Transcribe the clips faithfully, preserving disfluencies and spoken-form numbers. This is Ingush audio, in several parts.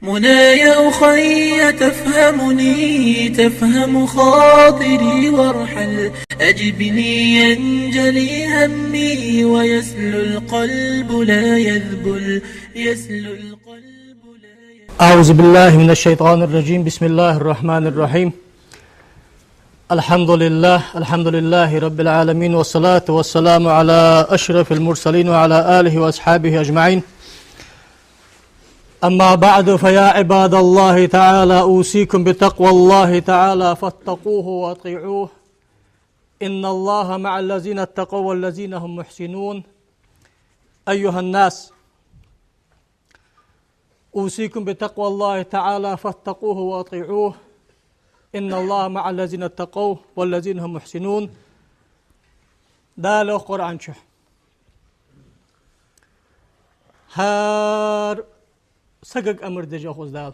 منايا أخي تفهمني، تفهم خاطري وارحل، أجبني ينجلي همي ويسلو القلب لا يذبل، يسلو القلب لا يذبل. أعوذ بالله من الشيطان الرجيم. بسم الله الرحمن الرحيم. الحمد لله، الحمد لله رب العالمين، والصلاة والسلام على أشرف المرسلين وعلى آله وأصحابه أجمعين. أما بعد، فيا عباد الله تعالى، أوصيكم بتقوى الله تعالى فاتقوه وأطيعوه. إن الله مع الذين اتقوا والذين هم محسنون. أيها الناس، أوصيكم بتقوى الله تعالى فاتقوه وأطيعوه. إن الله مع الذين اتقوا والذين هم محسنون. Дала йоах Къуръан чу: хӀара сагага амар деш йоах из Дала.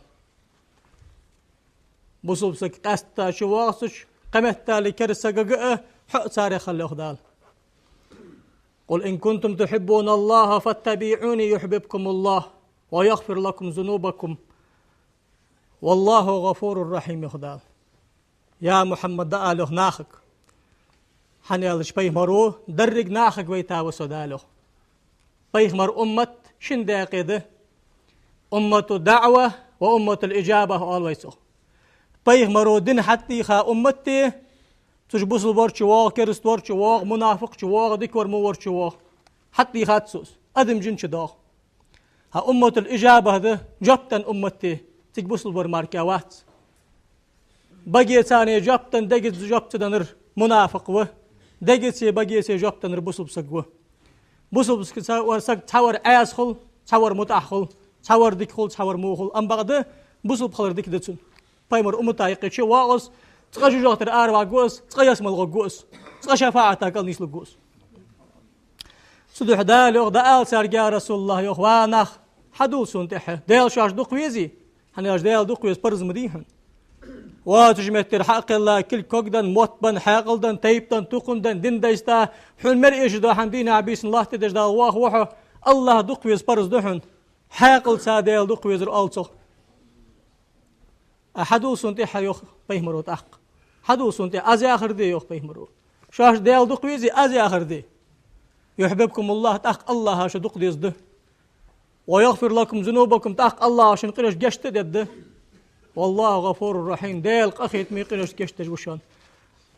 Бусалба саг къаьстта чувоагӀача, кхыметтел керста сагага а, хьо а царех хила йоах Дала. قل إن كنتم تحبون الله فاتبعوني يحببكم الله ويغفر لكم ذنوبكم والله غفور رحيم, йоах Дала. Я Мухьаммад, дӀаала йоах нахага. ХӀана аьлча пайхамаро деррига нахага вайта ва со, Дала йоах. Пайхамара уммат шин даькъе да: уммату даӀва ва умматул иджаба оал вай цох. Пайхамаро дина хьатӀадийха уммат да, цу чу бусалба вар чувоагӀа, керста вар чувоагӀа, мунафикъ чувоагӀа, дика вар, во вар чувоагӀа, хьатӀадийхад цо из, адам, жин чудоагӀа. ХӀаьта умматул иджаба да, жоп денна уммат да, цига бусалба вар мара вац. Багеца жоп денна, дегаца жоп ца деннар мунафикъ ва, дегаца, багеца жоп деннар бусалба саг ва. Бусалба саг цхьа вар, саг цхьа вар Ӏеса хул, цхьа вар мутӀахьа хул, цхьа вар дика хул, цхьа вар во хул, амма бакъда бусалба хилар дика да цунна. Пайхамара уммата юкъе чувоагӀа из, цкъа жожагӀатера араваргва из, цкъа ялсмала гӀоргва из, цкъа шафаӀата кӀал нийслургва из. Цудухьа Дала йоах, дӀаала царга: я РасулаллахӀ, йоах, ва нах, хьадувла сона тӀехьа, Даьла шоаш дукха везий? ХӀана аьлча Даьла дукха веза парз ма дий хьона. Воацача меттера хьа а кхелла, кулг ког денна, мотт бенна, хьаькъал денна, тайпа денна, тукхам денна, дин дайста, хьона мара эшаш дола хӀама дийнахьа-бийсанна лоаттадеш Дала воаха ва хьо, АллахӀ дукха веза парз да хьона. Хьаькъалца Даьла дукха везар оал цох. А хьадувла сона тӀехьа, йоах пайхамаро тӀаккха. Хьадувла сона тӀехьа, аз яхар де, йоах пайхамаро. Шоаш Даьла дукха везий, аз яхар де. يحببكم الله, тӀаккха АллахӀа шо дукха деза да. ويغفر لكم ذنوبكم, тӀаккха АллахӀа шун къиношта гешт а дергда. والله غفور رحيم, Даьла къахетаме, къиношта гешт деш ва шоана.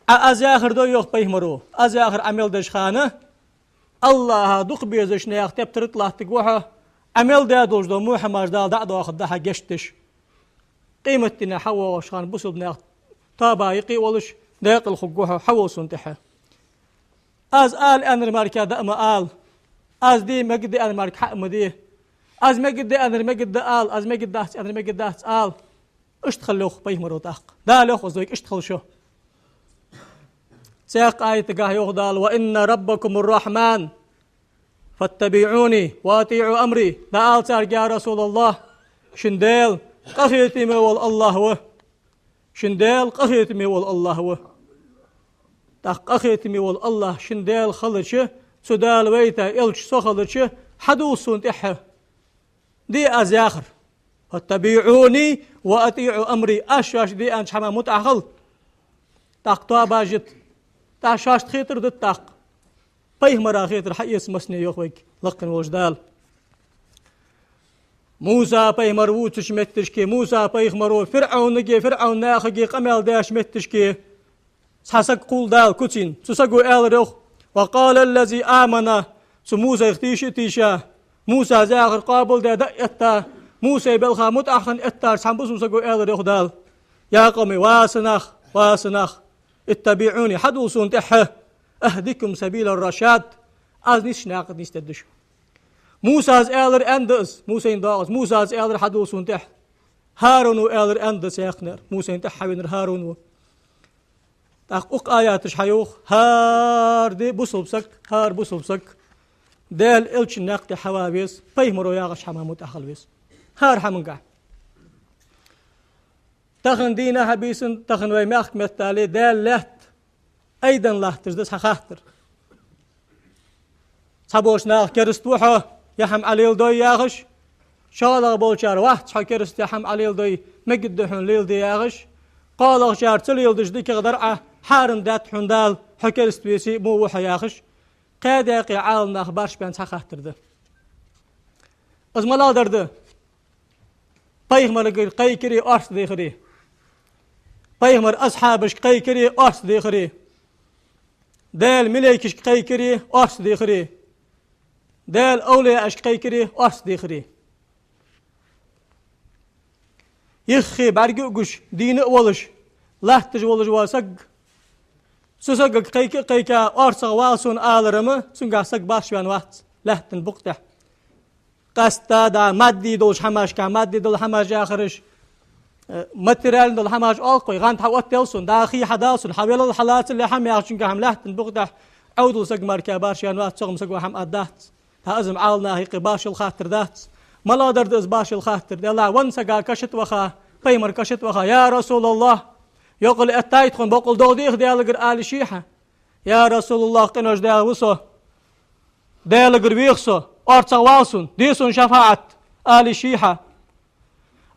Ӏа аз яхар дой, йоах пайхамаро. Аз яхар Ӏа мел деча хана, АллахӀа дукха безача наьха тептара тӀа латтаргва хьо, Ӏа мел даь долаш дола во хӀамаш Дала дӀа а доахаргда хьа гешт деш. Къематдийнахьа хьавоагӀача хана бусалба наьха тоба юкъе а волаш, декъала хургва хьо, хьавувла сона тӀехьа. Аз ала аьннар мара даа ма ала. Аз де мегаргда аьннар мара хьа а ма де. Аз мегаргда аьннар мегаргда ала, аз мегаргдац аьннар мегаргдац ала. Иштта хила йоах пайхамаро тӀаккха. Дала йоах из вайга: иштта хила шо. Цхьаькха аятагахьа йоах Дала: وإن ربكم الرحمن فاتبعوني وأطيعوا أمري. ДӀаала царга: я РасулаллахӀ, шун Даьла къахетаме вола АллахӀ ва. Шун Даьла къахетаме вола АллахӀ ва. ТӀаккха къахетаме вола АллахӀ шун Даьла хилча, цу Дала вайта элча со хилча, хьадувла сона тӀехьа. Де аз яхар. فاتبعوني وأطيعوا أمري. Аз шоашта де аьннача хӀаман мутӀахьа хила. ТӀаккха тоба йита. ТӀаккха шоашта хетар дита тӀаккха. Пайхамара хетар хьаэца массане, йоах вайга лакхе волча Дала. Муса пайхамар вувцача метташка, Муса пайхамаро ФирӀавнага, ФирӀавна нахага къамаьл деча метташка, цхьа саг кхувл Дала куцийна. Цу саго аьлар, йоах: وقال الذي آمن. Цу Мусайх тийша а тийша, Мусас яхар къоабалдаь дӀа а этта, Мусай белха мутӀахьа хинна эттача цхьан бусалба саго аьлар, йоах Дала: يا قوم, ва са нах, ва са нах, اتبعوني, хьадувла сона тӀехьа, أهدكم سبيل الرشاد, аз нийсача наькъа тӀа нийсдергда шо. Мусас аьлар аьннад из, Мусайна доагӀа из, Мусас аьлар: хьадувла сона тӀехьа. ХӀаруно аьлар аьннад из, яхнер, Мусайна тӀехьа хьавенар ХӀарун ва. ТӀаккха укх аяташа хьайоах: хӀара ди бусалба саг, хӀара бусалба саг Даьла элчан наькъа тӀа хьава веза, пайхамаро яхача хӀаман мутӀахьа хила веза. ХӀара хӀамангахьа. Тахан дийнахьа-бийсанна, тахан вай мехка меттел Даьла лаьтта айденна латташ да цхьа хаттар. Цхьаболча наха керста ва хьо, е хӀама Ӏалелдой яхаш, ШоллагӀа болчар: «Вац хьо керста, хӀама Ӏа леладой, мегаргда хьона леладе», яхаш. КхоалагӀчар: «Ца леладеш дикагӀа дар Ӏа, хьарам даьд хьона Дала, хьо керста веце а, мо ва хьо», яхаш. Кхаь даькъе Ӏаламнаха башха баьнна цхьа хаттар да. Из малагӀдар да? Пайхамарагара кхайкари орц дехари, пайхамара асхьабашка кхайкари орц дехари, Даьла малейкашка кхайкари орц дехари, Даьла овлияашка кхайкари орц дехари. Юххе бӀарга а гуш, дийна а волаш, латташ волаш вола саг, цу сагага кхайка а кхайка, орцагӀа вала сона аларах, цунгахь саг башха ваьнна вац лаьттан букъа тӀа. Къаьстта да мадди долча хӀамашка, мадди дола хӀамаш яхараш, э, материальни дола хӀамаш оал-кх вай, гӀанд хьаоттаяьлча сона, дӀахий хьадаллалца сона, хьавелал хьалацале хӀама яхачунгахь-м лаьттан букъа тӀа Ӏовдала саг мара башха ваьнна вац, цох-м саго хӀама аргдац. ТӀаккха из-м Ӏаламнаха юкъе башха йола хаттар дац. МалагӀдар да из башха йола хаттар? Делахь венна сага каша тӀа ваха, пайхамара каша тӀа ваха: «Я РасулаллахӀ, йокъал эттай тхона, бокъал догӀа деха Даьлагара», ала йиш йий хьа? «Я РасулаллахӀ, къинош Даьла, ва со, Даьлагара веха со, орцагӀа вала сона, де сона шафаӀат», ала йиш йий хьа?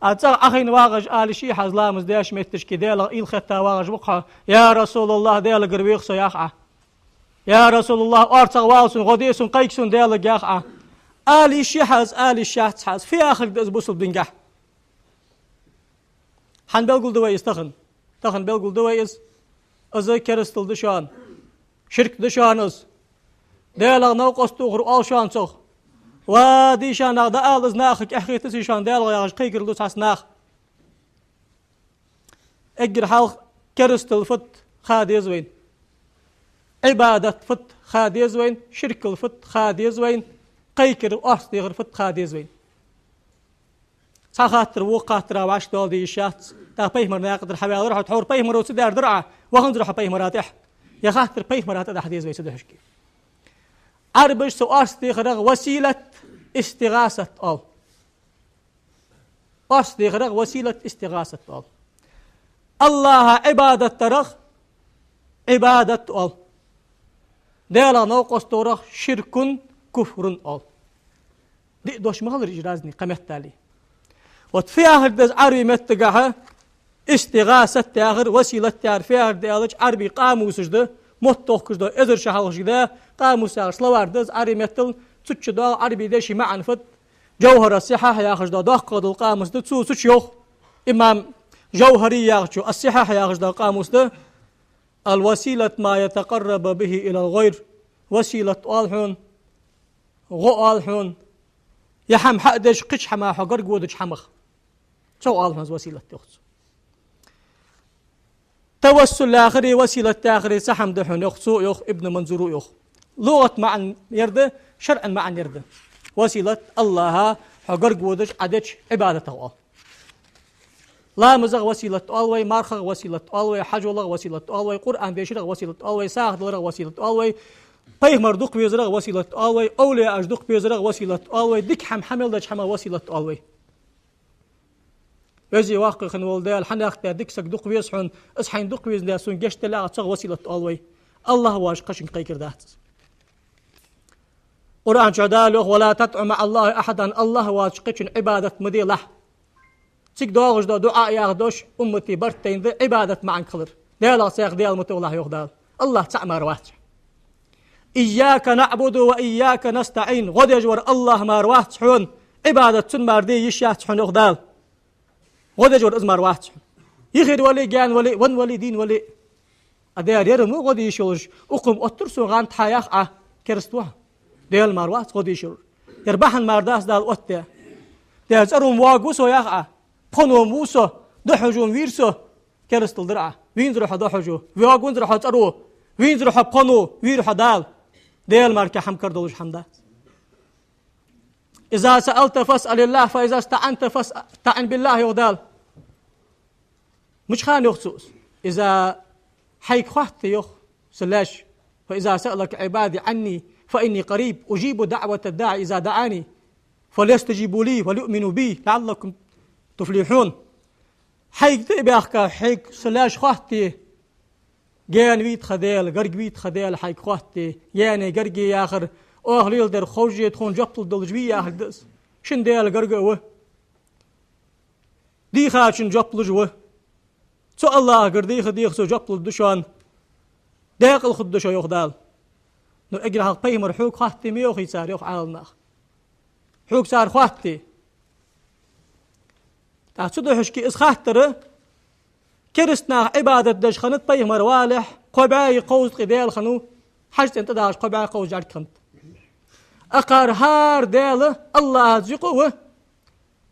А цӀагӀа Ӏохайна вагӀаш ала йиш йий хьа, из ламаз деш метташка Даьлах уйла хетта вагӀаш ва-кх хьо: «Я РасулаллахӀ, Даьлагара веха со», яхаш Ӏа? «Я РасулаллахӀ, орцагӀа вала сона, гӀо де сона, кхайка сона Даьлага», яхаш Ӏа? Ала йиш йий хьа из, ала йиш яц хьа из. Фу яхилга да из бусалба дингахь? ХӀана белгалду вай из тахан? Тахан белгалду вай из. Из керастал да шоана. Ширк да шоана из. Даьлах новкъост тохар оал шоана цох. Ва дийша нах, дӀаала из нахага, эхь хетац шоана Даьлах яхаш кхайкарал ду цхьацца наха. Эггара хьалха керастал фуд ха деза вайна. Ӏибадат фуд ха деза вайна, ширкал фуд ха деза вайна, кхайкар, орц дехар фуд ха деза вайна. Цхьа хаттар вокха хаттара вӀаштӀехьадала йиш яц. ТӀаккха пайхамара наькъа тӀара хьаваьлар хьо, тхьовра пайхамаро ца даьр дар Ӏа, ваханзар хьо пайхамара тӀехьа. Ер хаттар пайхамара тӀа дахьа деза вай ца дехьашка. Ӏарбаша цу орц дехарах василат истигӀасат оал. Орц дехарах василат истигӀасат оал. АллахӀа Ӏибадат дарах Ӏибадат оал. Даьлах новкъост тохарах ширкун, куфрун оал. Диъ дош ма хилара уж разный кхаметтали. Вот фу яхилга да из Ӏарбий меттагахьа истигӀасат яхар, василат яхар, фу яхилга да аьлча, Ӏарбий къамусаш да, мотт тохкаш да, эзар шу хьалхашка да, къамус яхаш словарь да из Ӏарбий меттала, цу чу доагӀа Ӏарбий дешай маӀан фуд, ЖавхӀару ас-Сихьахь яхаш да, доккхагӀа дола къамус да, цо цу чу йоах, имам ЖавхӀари яхачо, ас-Сихьахь яхаш да къамус да: «الوسيلة ما يتقرب به إلى الغير». Василат оал хьона, гӀо оал хьона, ер хӀама хьа а деш, кхыча хӀамах хьо гарга водача хӀамах. Цох оал хьона из василат, йоах цо. Тавассул яхари василат яхари цхьа хӀама да хьона, йоах цо, йоах Ибн Манзуро, йоах. ЛугӀата маӀан ер да, шарӀан маӀан ер да. Василат АллахӀах хьо гарга водаш Ӏа деча Ӏибадатах оал. Ламазах василат оал вай, мархах василат оал вай, хьажолах василат оал вай, Къуръан дешарах василат оал вай, сагӀа даларах василат оал вай, пайхамар дукха везарах василат оал вай, овлияаш дукха безарах василат оал вай, дика хӀама, хьа мел деча хӀамах василат оал вай. Веза-воккха хинна вола Даьла, хьанехк тӀа дика саг дукха веза хьона, из хьайна дукха везандаь сона гешт дале, цох василат оал вай. АллахӀ воацача кхычунга кхайкар дац из. Къуръан чу Дала йоах: «ولا تدع مع الله أحدا», АллахӀ воацача кхычун Ӏибадат ма делахь. Цига доагӀаш да дуӀа яха дош, уммата барт тайна да, Ӏибадат маӀанга хилар. Даьлах цхьаькха Даьла ма тохалахь, йоах Дала. АллахӀ цаӀ мара вац. «إياك نعبد وإياك نستعين», гӀо деш вар АллахӀ мара вац хьона, Ӏибадат цунна мара де йиш яц хьона, йоах Дала. ГӀо деш вар из мара вац хьона. Йихир вале, гаьна вале, венна вале, дийна вале. А дера, ер мо гӀо де йиш йолаш, укхун оттар сона гӀанд хьа яха Ӏа, кераста ва хьо. Даьла мара вац гӀо де йиш йолаш. Ер бахьан мара дац Дала оттадаь. Дера, цӀеро-м воагаву со яха Ӏа, пхено-м ву со, духьажо-м вийр со, керастал дар Ӏа. Вийнзар хьо духьажо, воагавинзар хьо цӀеро, вийнзар хьо пхено, вийр хьо Дала. Даьла мара кхы хӀама кара долаш хӀама дац. «إذا سألت فاسأل الله، فإذا استعنت فاستعن بالله», йоах Дала. Мича хана йоах цо из? Иза хьайга хоатте, йоах, са лаьш. «فإذا سألك عبادي عني فإني قريب أجيب دعوة الداع إذا دعاني فليستجيبوا لي وليؤمنوا بي لعلهم يفلحون». Хьайга тӀа а баьхка, хьайга са лаьш хоатте, гаьна вий тха Даьла, гарга вий тха Даьла хьайга хоатте, гаьнеи гаргеи яхар, оаха леладер ховш а тхона жоп лургдолаш вий яхилга да из. шун Даьла гарга а ва, дийхачун жоп луш ва. Цу АллахӀагара дийха-дийха цо жоп лургда шоана, декъала хургда шо, йоах Дала. Ну, эггара хьалха пайхамара хьога хоаттий ма йоахий цар, йоах Ӏаламнаха. Хьога цар хоаттий? ТӀаккха цудухьа шоашка из хаттар, кераста наха Ӏибадат деш хиннад пайхамар валехь, кхо бӀаьи кховзткъеи даьла хиннав, хьажцӀен тӀадахаш кхо бӀаьи кховзткъа жӀарг хиннад. Акхар хӀара даьла АллахӀаца юкъе ва.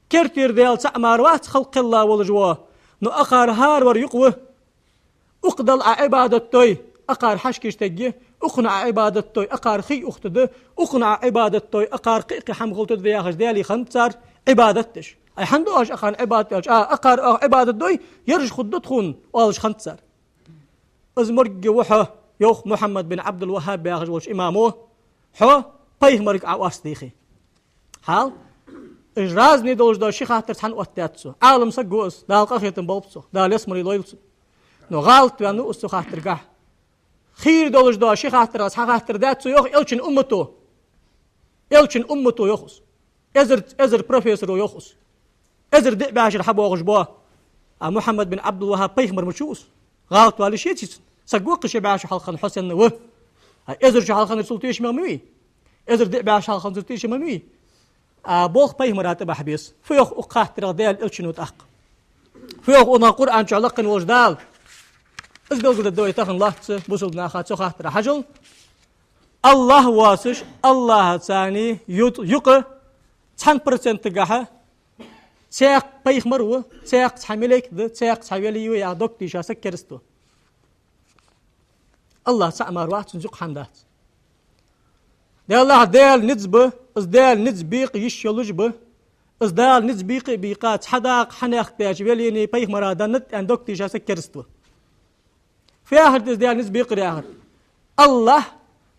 Кертера даьла цаӀ мара вац халкъ кхелла волаш вола, но акхар хӀара вар юкъе ва. Укх Далла Ӏа Ӏибадат дой, акхар хьашкаш тегге, укхунна Ӏа Ӏибадат дой, акхар хий ухтаде, укхунна Ӏа Ӏибадат дой, акхар кхы-кхы хӀама хулийтаргда яхаш, Даьлага хиннад цар Ӏибадат деш. Ай, хӀана ду оаш акхарна Ӏибадат аьлча? А, акхар оаха Ӏибадат дой, ераш хургда тхона, оалаш хиннад цар. Из моргге ва хьо, йоах Мухьаммад бин Ӏабдул-ВахӀхӀаб яхаш волча имамо, хьо пайхамарга Ӏа орц дийхе. Хьал, уж разный долаш дола ши хаттар цхьана оттадаьд цо. Ӏалам саг ва из, Дала къахетам болба цох, Дала ялсмале лойла цун. Но гӀалат ваьннав из цу хаттаргахьа. Хийра долаш дола ши хаттарах цхьа хаттар даьд цо, йоах, Элчан уммато. Элчан уммато, йоах из. Эзар, эзар профессоро, йоах из. Эзар диъ бӀаьшера хьабоагӀаш бола. А Мухьаммад бин Ӏабдул-ВахӀхӀаб пайхамар ма ва из. ГӀалат вале ший цицун. Саг ва кхы ши бӀаь шу хьалха хинна хьо санна ва. А эзар шу хьалха хиннар цул тешаме ма вий. Эзар диъ бӀаь шу хьалха хиннар цул тешаме ма вий. А болх пайхамара тӀабахьа беза. Фу йоах укх хаттарах Даьла Элчано тӀаккха? Фу йоах укхунах Къуръан чу лакхвенна волаш Дала? Из белгалдергда вай тахан лоацца бусалба наха цу хаттара хьажол. АллахӀ воацаш, АллахӀаца цхьана ю-, юкъе цхьан процентагахьа цхьаькха пайхамар ва, цхьаькха цхьа малейк да, цхьаькха цхьа вели ва яха дог тийша саг кераста ва. АллахӀ цаӀ мара вац, цунца юкъе хӀама дац. Даьллахьа, Даьла низ ба, из Даьла низ бекъа йиш йолаш ба, из Дала низ бекъа а бийкъа, цхьа дакъа хьанехк деча велийна пайхамара деннад аьнна дог тийша саг кераста ва. Фу яхар да из Даьла низ бекъар яхар? АллахӀ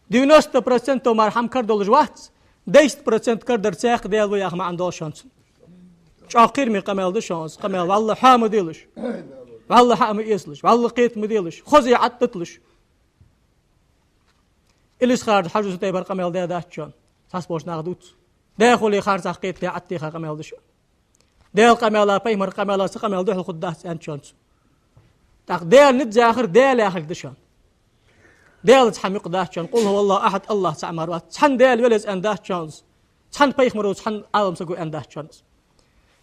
девяносто процентов мара хӀама кара долаш вац, десять процент карадар цхьаькха Даьла ва яха маӀан долаш шоана цун. ЧӀоагӀа кхераме къамаьл да шоана из, къамаьл вӀалла хьоа ма делаш. ВӀалла хьа ма эцалаш, вӀалла кхета ма делаш, хоза Ӏаттаталаш. Илисха-Юртара Хьажа Сутайпара къамаьл даь дац шоана, цхьаболча наха дувц. Даьхуле харцахьа кхетаде Ӏаттиха къамаьл да шоана. Даьла къамаьла, пайхамара къамаьла цу къамаьла духьал хургдац аьннад шоана цо. ТӀаккха Даьла низ яхар Даьла яхилга да шоана. Даьлаца хӀама юкъе дац шоана, «قل هو الله أحد», АллахӀ цаӀ мара вац. Цхьан Даьла велеза аьнна дац шоана из. Цхьан пайхамаро, цхьан Ӏалам саго аьнна дац шоана из.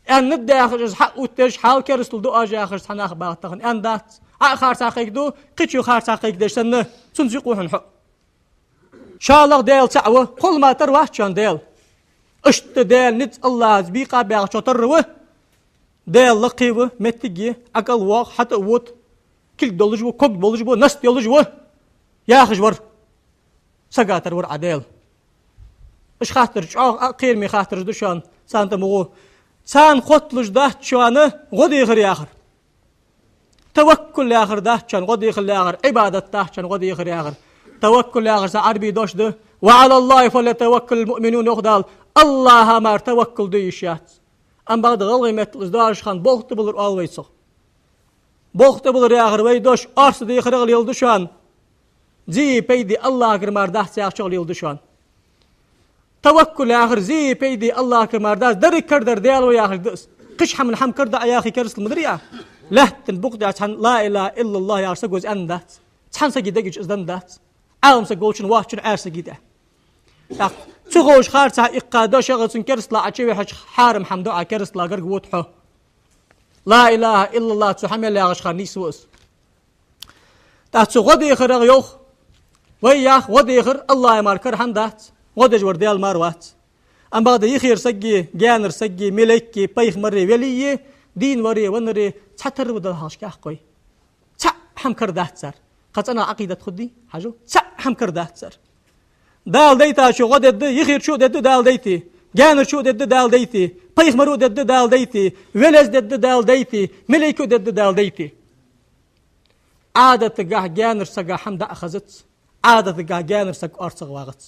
Аьннад яхаш, из хьаоттаеш, хьал керастал ду оаш яхаш цхьа нах багӀа тахан, аьнна дац. Ӏа а харцахьа кхайкаду, кхычо харцахьа кхайкадеш санна, цунца юкъе ва хьона хьо. ШоллагӀа, Даьла цаӀ ва, кхоллама тара вац шоана Даьла. Иштта Даьла низ АллахӀаца бийкъа баьгӀачоа тара ва. Даьла лакхе ва, моттиг я, Ӏа кӀал воагӀа, хьатӀа а вода, кулг долаш ва, ког болаш ва, наст йолаш ва, яхаш вар. Сага тара вар Ӏа Даьла. Уж хаттараш чӀоагӀа а кхераме хаттараш да шоана, царна тӀа ма гӀо. Царна хотталуш дац шоана гӀо дехар яхар. Таваккул яхар дац шоана гӀо дехар яхар, Ӏибадат дац шоана гӀо дехар яхар. Таваккул яхар са Ӏарбий дош да. «وعلى الله فليتوكل المؤمنون», йоах Дала. АллахӀа мара таваккул де йиш яц. Амма бакъда гӀалгӀай меттала из доаржача хана болх тӀабиллар оал вай цох. Болх тӀабиллар яхар вай дош орца дехарах леладу шоана. Зе а пайда а АллахӀагара мара дац яхачох леладу шоана. Таваккул яхар зе а пайда а АллахӀагара мара дац, деррига карадар Даьла ва яхилга да из. Кхыча хӀаман хӀама карадоа яхе керастал ма дарий Ӏа. Лаьттан букъа тӀа цхьан «لا إله إلا الله» яхача саго из аьнна дац. Цхьан сага дега чу из денна дац. Ӏалам саг волчун, воацачун, Ӏаьржа сага тӀа. ТӀаккха цу ховш харцахьа иккха дош яха цун керастала Ӏа чувихьача хьарам хӀама ду Ӏа, керастала гарга вода хьо. «لا إله إلا الله» цу хӀамел яхача хана нийсву из. ТӀаккха цу гӀо дехарах йоах, вай йоах, гӀо дехар АллахӀа мара кара хӀама дац, гӀо деш вар Даьла мара вац. Амма бакъда йихера саги, гаьнара саги, малейки, пайхамари, велийи, дийна вари, ванари цхьатарра ва Далла хьалхашка яхаш вай. ЦаӀ хӀама кара дац цар. Кхы цӀенагӀа Ӏакъидат хургдий, хьажал? ЦаӀ хӀама кара дац цар. Дала дайтачо гӀо дергда, йихерчо а дергда Дала дайте, гаьнарчо а дергда Дала дайте, пайхамаро а дергда Дала дайте, велеза дергда Дала дайте, малейко а дергда Дала дайте. Ӏадатагахьа гаьнарча сага хӀама даа хезац, Ӏадатагахьа гаьнарча саг орцагӀа вагӀац.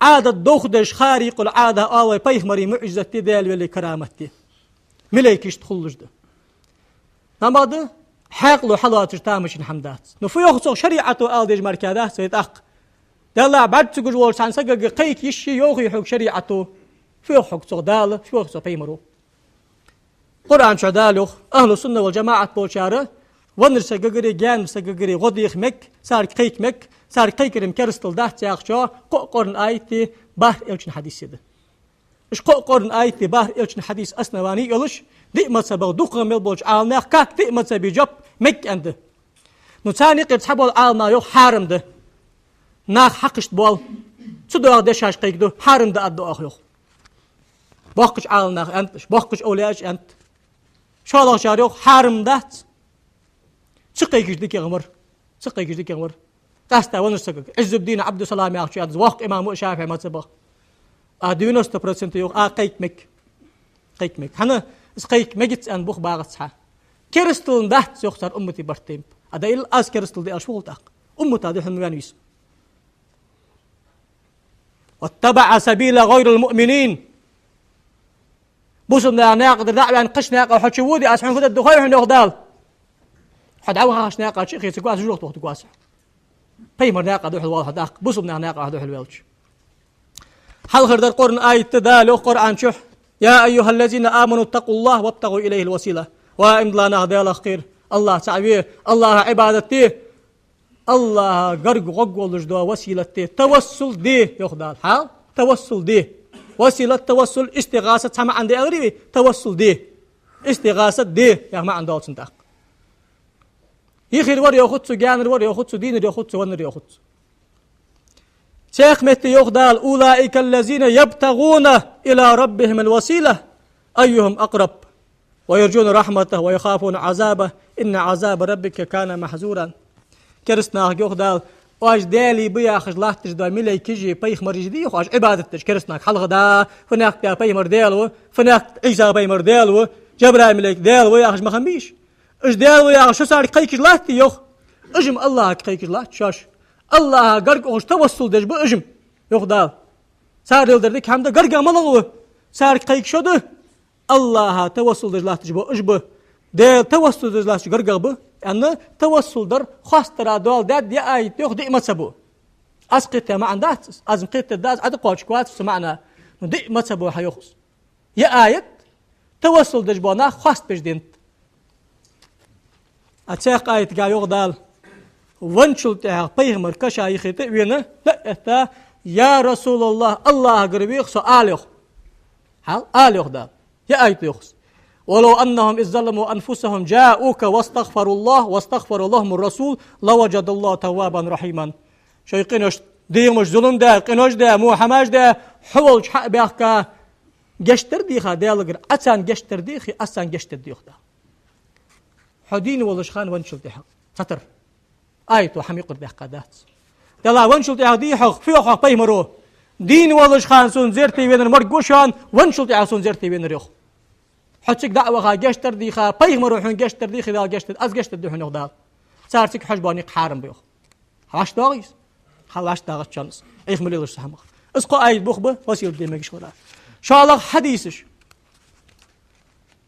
Ӏадат дохадеш, харикъул Ӏада оал вай пайхамарий муӀжизат я, Даьла велий карамат я. Малейкашта хулаш да. Амма да хьаькъало хьалоацаш тамашийна хӀама дац. Ну, фу йоах цох, шариӀато ала дезаш мара дац вай тӀаккха. Даьллахьа, бӀарг ца гуш волча цхьан сагага кхайка йиш я, йоахий хьога шариӀато? Фу йоах хьога цох Дала, фу йоах цох пайхамаро? Къуръан чу Дала йоах, ахӀлу сунна вал жамаӀат болчар веннача сагагареи гаьнарча сагагареи гӀо деха мег, царга кхайка мег, царга кхайкар-м керастал дац яхача кхо Къуръан аятеи бархӀ элчан хьадиси да. Уж кхо Къуръан аятеи бархӀ элчан хьадиси основани йолаш, диъ мазхӀабах дукхагӀа мел болча Ӏаламнаха кхы диъ мазхӀаба жоп мег аьнна да. Ну, царна юкъера цхьабола Ӏаламнаха йоах хьарам да. Нах хьакхашта боал. Цу догӀа дешаш кхайкаду, хьарам да аргда оаха йоах. Боккхача Ӏаламнаха аьннад уж, боккхача овлияаша аьннад. ШоллагӀчар йоах хьарам дац. Ца кхайкаш дикагӀа мара. Ца кхайкаш дикагӀа мара. Къаьстта веннача сагага. Ӏиззуддин Ӏабдуссалам яхачо аьннад, воккха имам ва Шафиъ мазхӀабах. А девяносто процент йоах, а кхайка мег. Кхайка мег. ХӀана, из кхайка мегац аьнна бух багӀац хьа. Керастал дац йоах цар уммата барт тайпа. А да ил аз керастал да аьлча фу хул тӀаккха? Уммата духьал ма ваьннавий из. واتبع سبيل غير المؤمنين. Бусалба наьха наькъа тӀара дӀа а ваьнна, кхыча наькъа хьо чу воде, аз хьона фу дергда хой хьона, йоах Дала. Хьо дӀавахача наькъа чу а хецаргвац, жожагӀате вахийтаргвац хьо. Пайхамара наькъа духьал воал хьо тӀаккха, бусалба наьха наькъа хьо духьал ваьлча. Хьалхардар Къуръан аят да, Дала йоах Къуръан чу: يا أيها الذين آمنوا اتقوا الله وابتغوا إليه الوسيلة. Ва иман дилла нах, Далах кхера, АллахӀ цаӀ ве, АллахӀа Ӏибадат де, АллахӀа гарга гӀоргволаш дола василат де, тавассул де, йоах Дала. Хьал? Тавассул де. Василат, тавассул, истигӀаса цхьа маӀан да аьларий вай? Тавассул де. ИстигӀаса де яха маӀан долаш да тӀаккха. Йихир вар йоахац цо, гаьнар вар йоахац цо, дийнар йоахац цо, веннар йоахац цо. Цхьаькха метте йоах Дала: أولئك الذين يبتغون إلى ربهم الوسيلة أيهم أقرب ويرجون رحمته ويخافون عذابه إن عذاب ربك كان محذورا. Кераста нахага йоах Дала: оаш Даьлий ба яхаш латташ дола малайкаши пайхамараши дий йоах, оаш Ӏибадат деш кераста нахага хьалха да, фу наькъа пайхамар Даьла ва, фу наькъа Ӏийса пайхамар Даьла ва, Жабраил малайк Даьла ва яхаш ма хиннабий уж? Уж Даьла ва яхаш шо царга кхайкаш латтий йоах? Уж-м АллахӀага кхайкаш латт шоаш. АллахӀа гарга ухаш тавассул деш ба уж-м, йоах Дала. Цар леладар дика хӀама да, гаргагӀа малагӀа ва? Царга кхайкаш шо да. АллахӀа тавассул деш латташ ба уж ба. Даьла тавассул деш латташ гаргагӀа ба. Аьнна, тавассул дар хоастадара доал даьд ер аят йоах диъ мазхӀабо. Аз кхетта маӀан дац из, аз-м кхетта дац, Ӏа тӀакхоачаргвац цу маӀана. Ну, диъ мазхӀабо хьайоах из. Ер аят тавассул деш бола нах хоастабеш денад. А цхьаькха аятага йоах Дала: венначул тӀехьагӀа пайхамар каша йихийтта а вена, лаьтта: «Я РасулаллахӀ, АллахӀагара вех со», — ала йоах. Хьал, ала йоах Дала. Ер аят йоах из: «ولو أنهم إذ ظلموا أنفسهم جاءوك واستغفروا الله واستغفر لهم الرسول لوجدوا الله توابا رحيما». Шоай къинош, дегӀамаш зулам даь, къинош даь, во хӀамаш даь, хьо волча хьа а баьхка, гешт дар дийха Даьлагара, Ӏа царна гешт дар дийхе, аз царна гешт дергда йоах Дала. Хьо дийна волаш хана венначул тӀехьагӀа. Цхьатарра. Аято хӀама юкъера даьккха дац. Далла венначул тӀехьагӀа дий хьох, фу йоах хьох пайхамаро? Дийна волаш хана сона зерате венар марг ва шоана, венначул тӀехьагӀа сона зерате венар йоах. Хьо цига дӀа а ваха, гешт дар дийха, пайхамаро хьона гешт дар дийхе, Дала гешт дар, аз гешт дергда хьона йоах Дала. Цар цига хьожа бола никъ хьарам ба йоах. ВӀашта доагӀий из? Хьал вӀашта дагӀац шоана из. Айха ма лелаш цу хӀамах. Из кхо аят бух ба, василат де мегаш хилара. ШоллагӀа хьадисаш.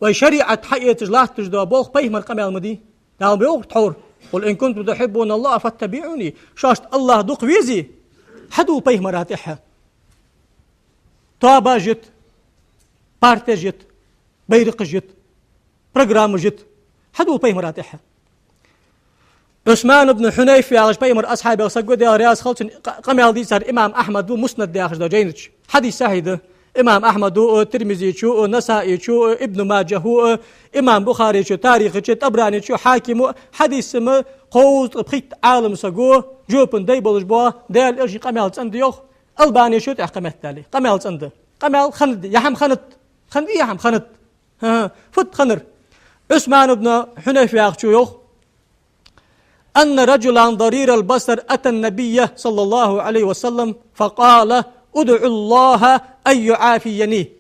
Вай шариӀат хьаэцаш латташ дола болх пайхамара къамаьл ма дий. Дала ма йоах тхьовра: «قل إن كنتم تحبون الله فاتبعوني». Шоашта АллахӀ дукха везе, хьадувла пайхамара тӀехьа. Тоабаш йита, партеш йита, байракхаш йита, программаш йита. Хьадувла пайхамара тӀехьа. Ӏусман ибн Хьунайф яхаш пайхамара асхьабех саг ва, Даьла раьза хилва цунна, къа-, къамаьл дийцар имам Ахьмада Муснад яхаш дола жайна чу. Хьадис сахьихь да. Имам Ахьмада а, Тирмизечо а, Насаичо а, Ибн Маджахо а, имам Бухаречо Тарихача, ТӀабранечо, Хьакимо а, хьадиса ма кховзткъа пхийтта Ӏалам саго жопан дай болаш бола, Даьла элчан къамаьл цӀена да йоах, Албанечо тӀехьа къамаьл дале. Къамаьл цӀена да. Къамаьл хиннад, ер хӀама хиннад. Хиннадий ер хӀама? Хиннад. ХӀа, фуд хиннар? Ӏусман ибн Хьунайф яхачо йоах: «أن رجلا ضرير البصر أتى النبي صلى الله عليه وسلم فقال: ادع الله أن يعافيني».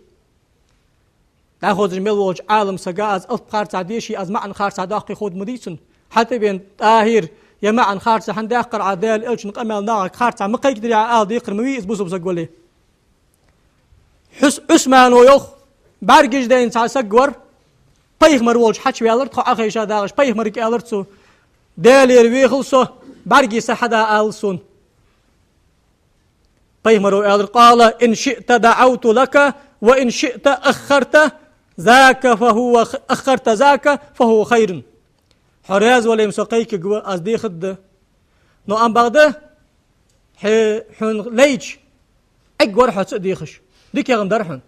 ДӀахозаш мел волча Ӏалам сага аз алап харцахьа деше, аз маӀан харцахьа доаккхе ховргда ма дий цунна. ХьатӀавена: «ТӀахӀир, ер маӀан харцахьа хӀана даьккхар Ӏа, Даьла элчан къамаьл нахага харцахьа ма кхайкадирий Ӏа», — ала декхар ма вий из бусалба саг вале. Ӏус-, Ӏусмано йоах, бӀаргаш дайна цхьа саг вар, пайхамар волча хьачуваьлар, тхо Ӏохайша дагӀаш, пайхамарга аьлар цо: «Даьлагара вехал со, бӀаргий са хьада ала сона». Пайхамаро аьлар: «قال: إن شئت دعوت لك وإن شئت أخرت ذاك فهو خ-، أخرت ذاك فهو خير. Хьо раьза вале-м со кхайкаргва, аз дехаргда. Но ам бакъда, хье-, хьона лайча, эггара хьо ца а дехаш, дикагӀа дар хьона.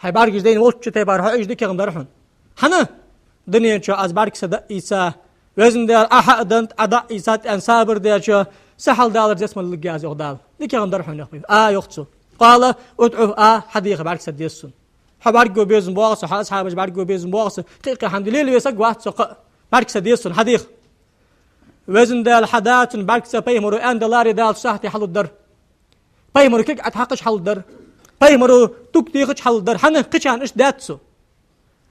Хьай бӀаргаш дайна волча тайпара хьо Ӏеш дикагӀа дар хьона. ХӀана? Дунен чу аз бӀарг са даийца, Везан Даьла, Ӏа хьа а денна, Ӏа даийца, тӀен сабар деча, са хьалдалар зецмаллиг аз, йоах Дала. ДикагӀа дар хьона, йоах пайхамар. А, йоах цо. قال ادعه, а, хьадеха, бӀарг са деза цун. Хьо бӀаргаго безам боагӀа со, хьа асхьабаш бӀаргаго безам боагӀа со, кхы а кхы хӀама де лелаве саг вац со, кхы а. БӀарг са деза цун, хьадеха. Везан Даьла, хьа да цун бӀарг са, пайхамаро аьнна даларе, Дала цу сахьате хьалургдар. Пайхамаро кулг ӀотӀахьакхача хьалургдар. Пайхамаро туг техача хьалургдар. ХӀана, кхычарна иштта даьд цо.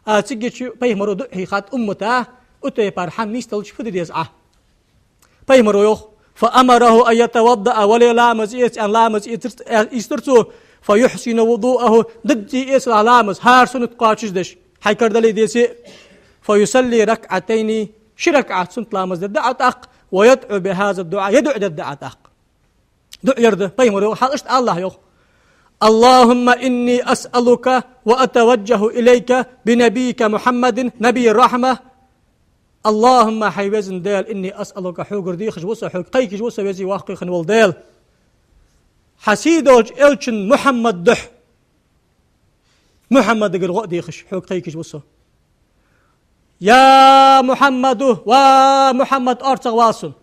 А цигача пайхамаро дуӀа хьийхад уммата, укх тайпара хӀама нийсделча фу де деза Ӏа. Пайхамаро йоах: فأمره أن يتوضأ, вале ламаз эца, аьнна, ламаз эцар-, э, эцар цо, فيحسن وضوءه, дадди эцалахь ламаз, хӀара суннат кхоачашдеш, хьай кара дале деце а, فيصلي ركعتين, ши ракаӀат суннат ламаз дергда Ӏа тӀаккха, ويدعو بهذا الدعاء, ер дуӀа дергда Ӏа тӀаккха. ДуӀа ер да, пайхамаро йоах, хьал иштта алалахь, йоах: اللهم إني أسألك وأتوجه إليك بنبيك محمد نبي الرحمة. اللهم, хьай Везан Даьла, إني أسألك, хьогара дехаш ва со, хьога кхайкаш ва со, Веза-Воккха хинна вола Даьла, хьа сий долча элчан Мухьаммада духьа. Мухьаммадагара гӀо а дехаш, хьога кхайкаш ва со. يا محمد, ва Мухьаммад, орцагӀвала сона.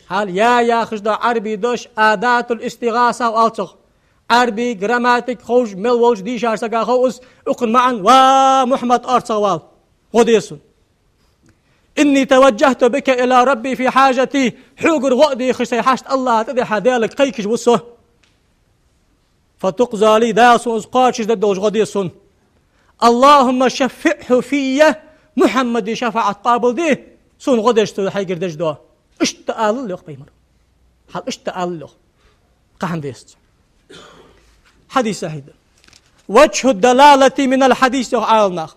Хьал, я яхаш да Ӏарбий дош, أداة الاستغاثة оал цох. Ӏарбий грамматика ховш мел волча дийшача сага хов из, укхун маӀан: ва Мухьаммад, орцагӀвала, гӀо де сона. إني توجهت بك إلى ربي في حاجتي, хьогара гӀо а дехаш, сай хьашт АллахӀа тӀадихьа, Даьлага кхайкаш ва со. فتقضى لي, Дала сона из кхоачашдергдолаш гӀо де сона. اللهم شفعه في, Мухьаммада шафаӀат къоабалде, сона гӀо деш цо хьайгара деш дола. Иштта алал, йоах пайхамаро. Хьал иштта алал, йоах. Кхы хӀама дезац. Хьадис сахьихь да. وجه الدلالة من الحديث, йоах Ӏаламнаха.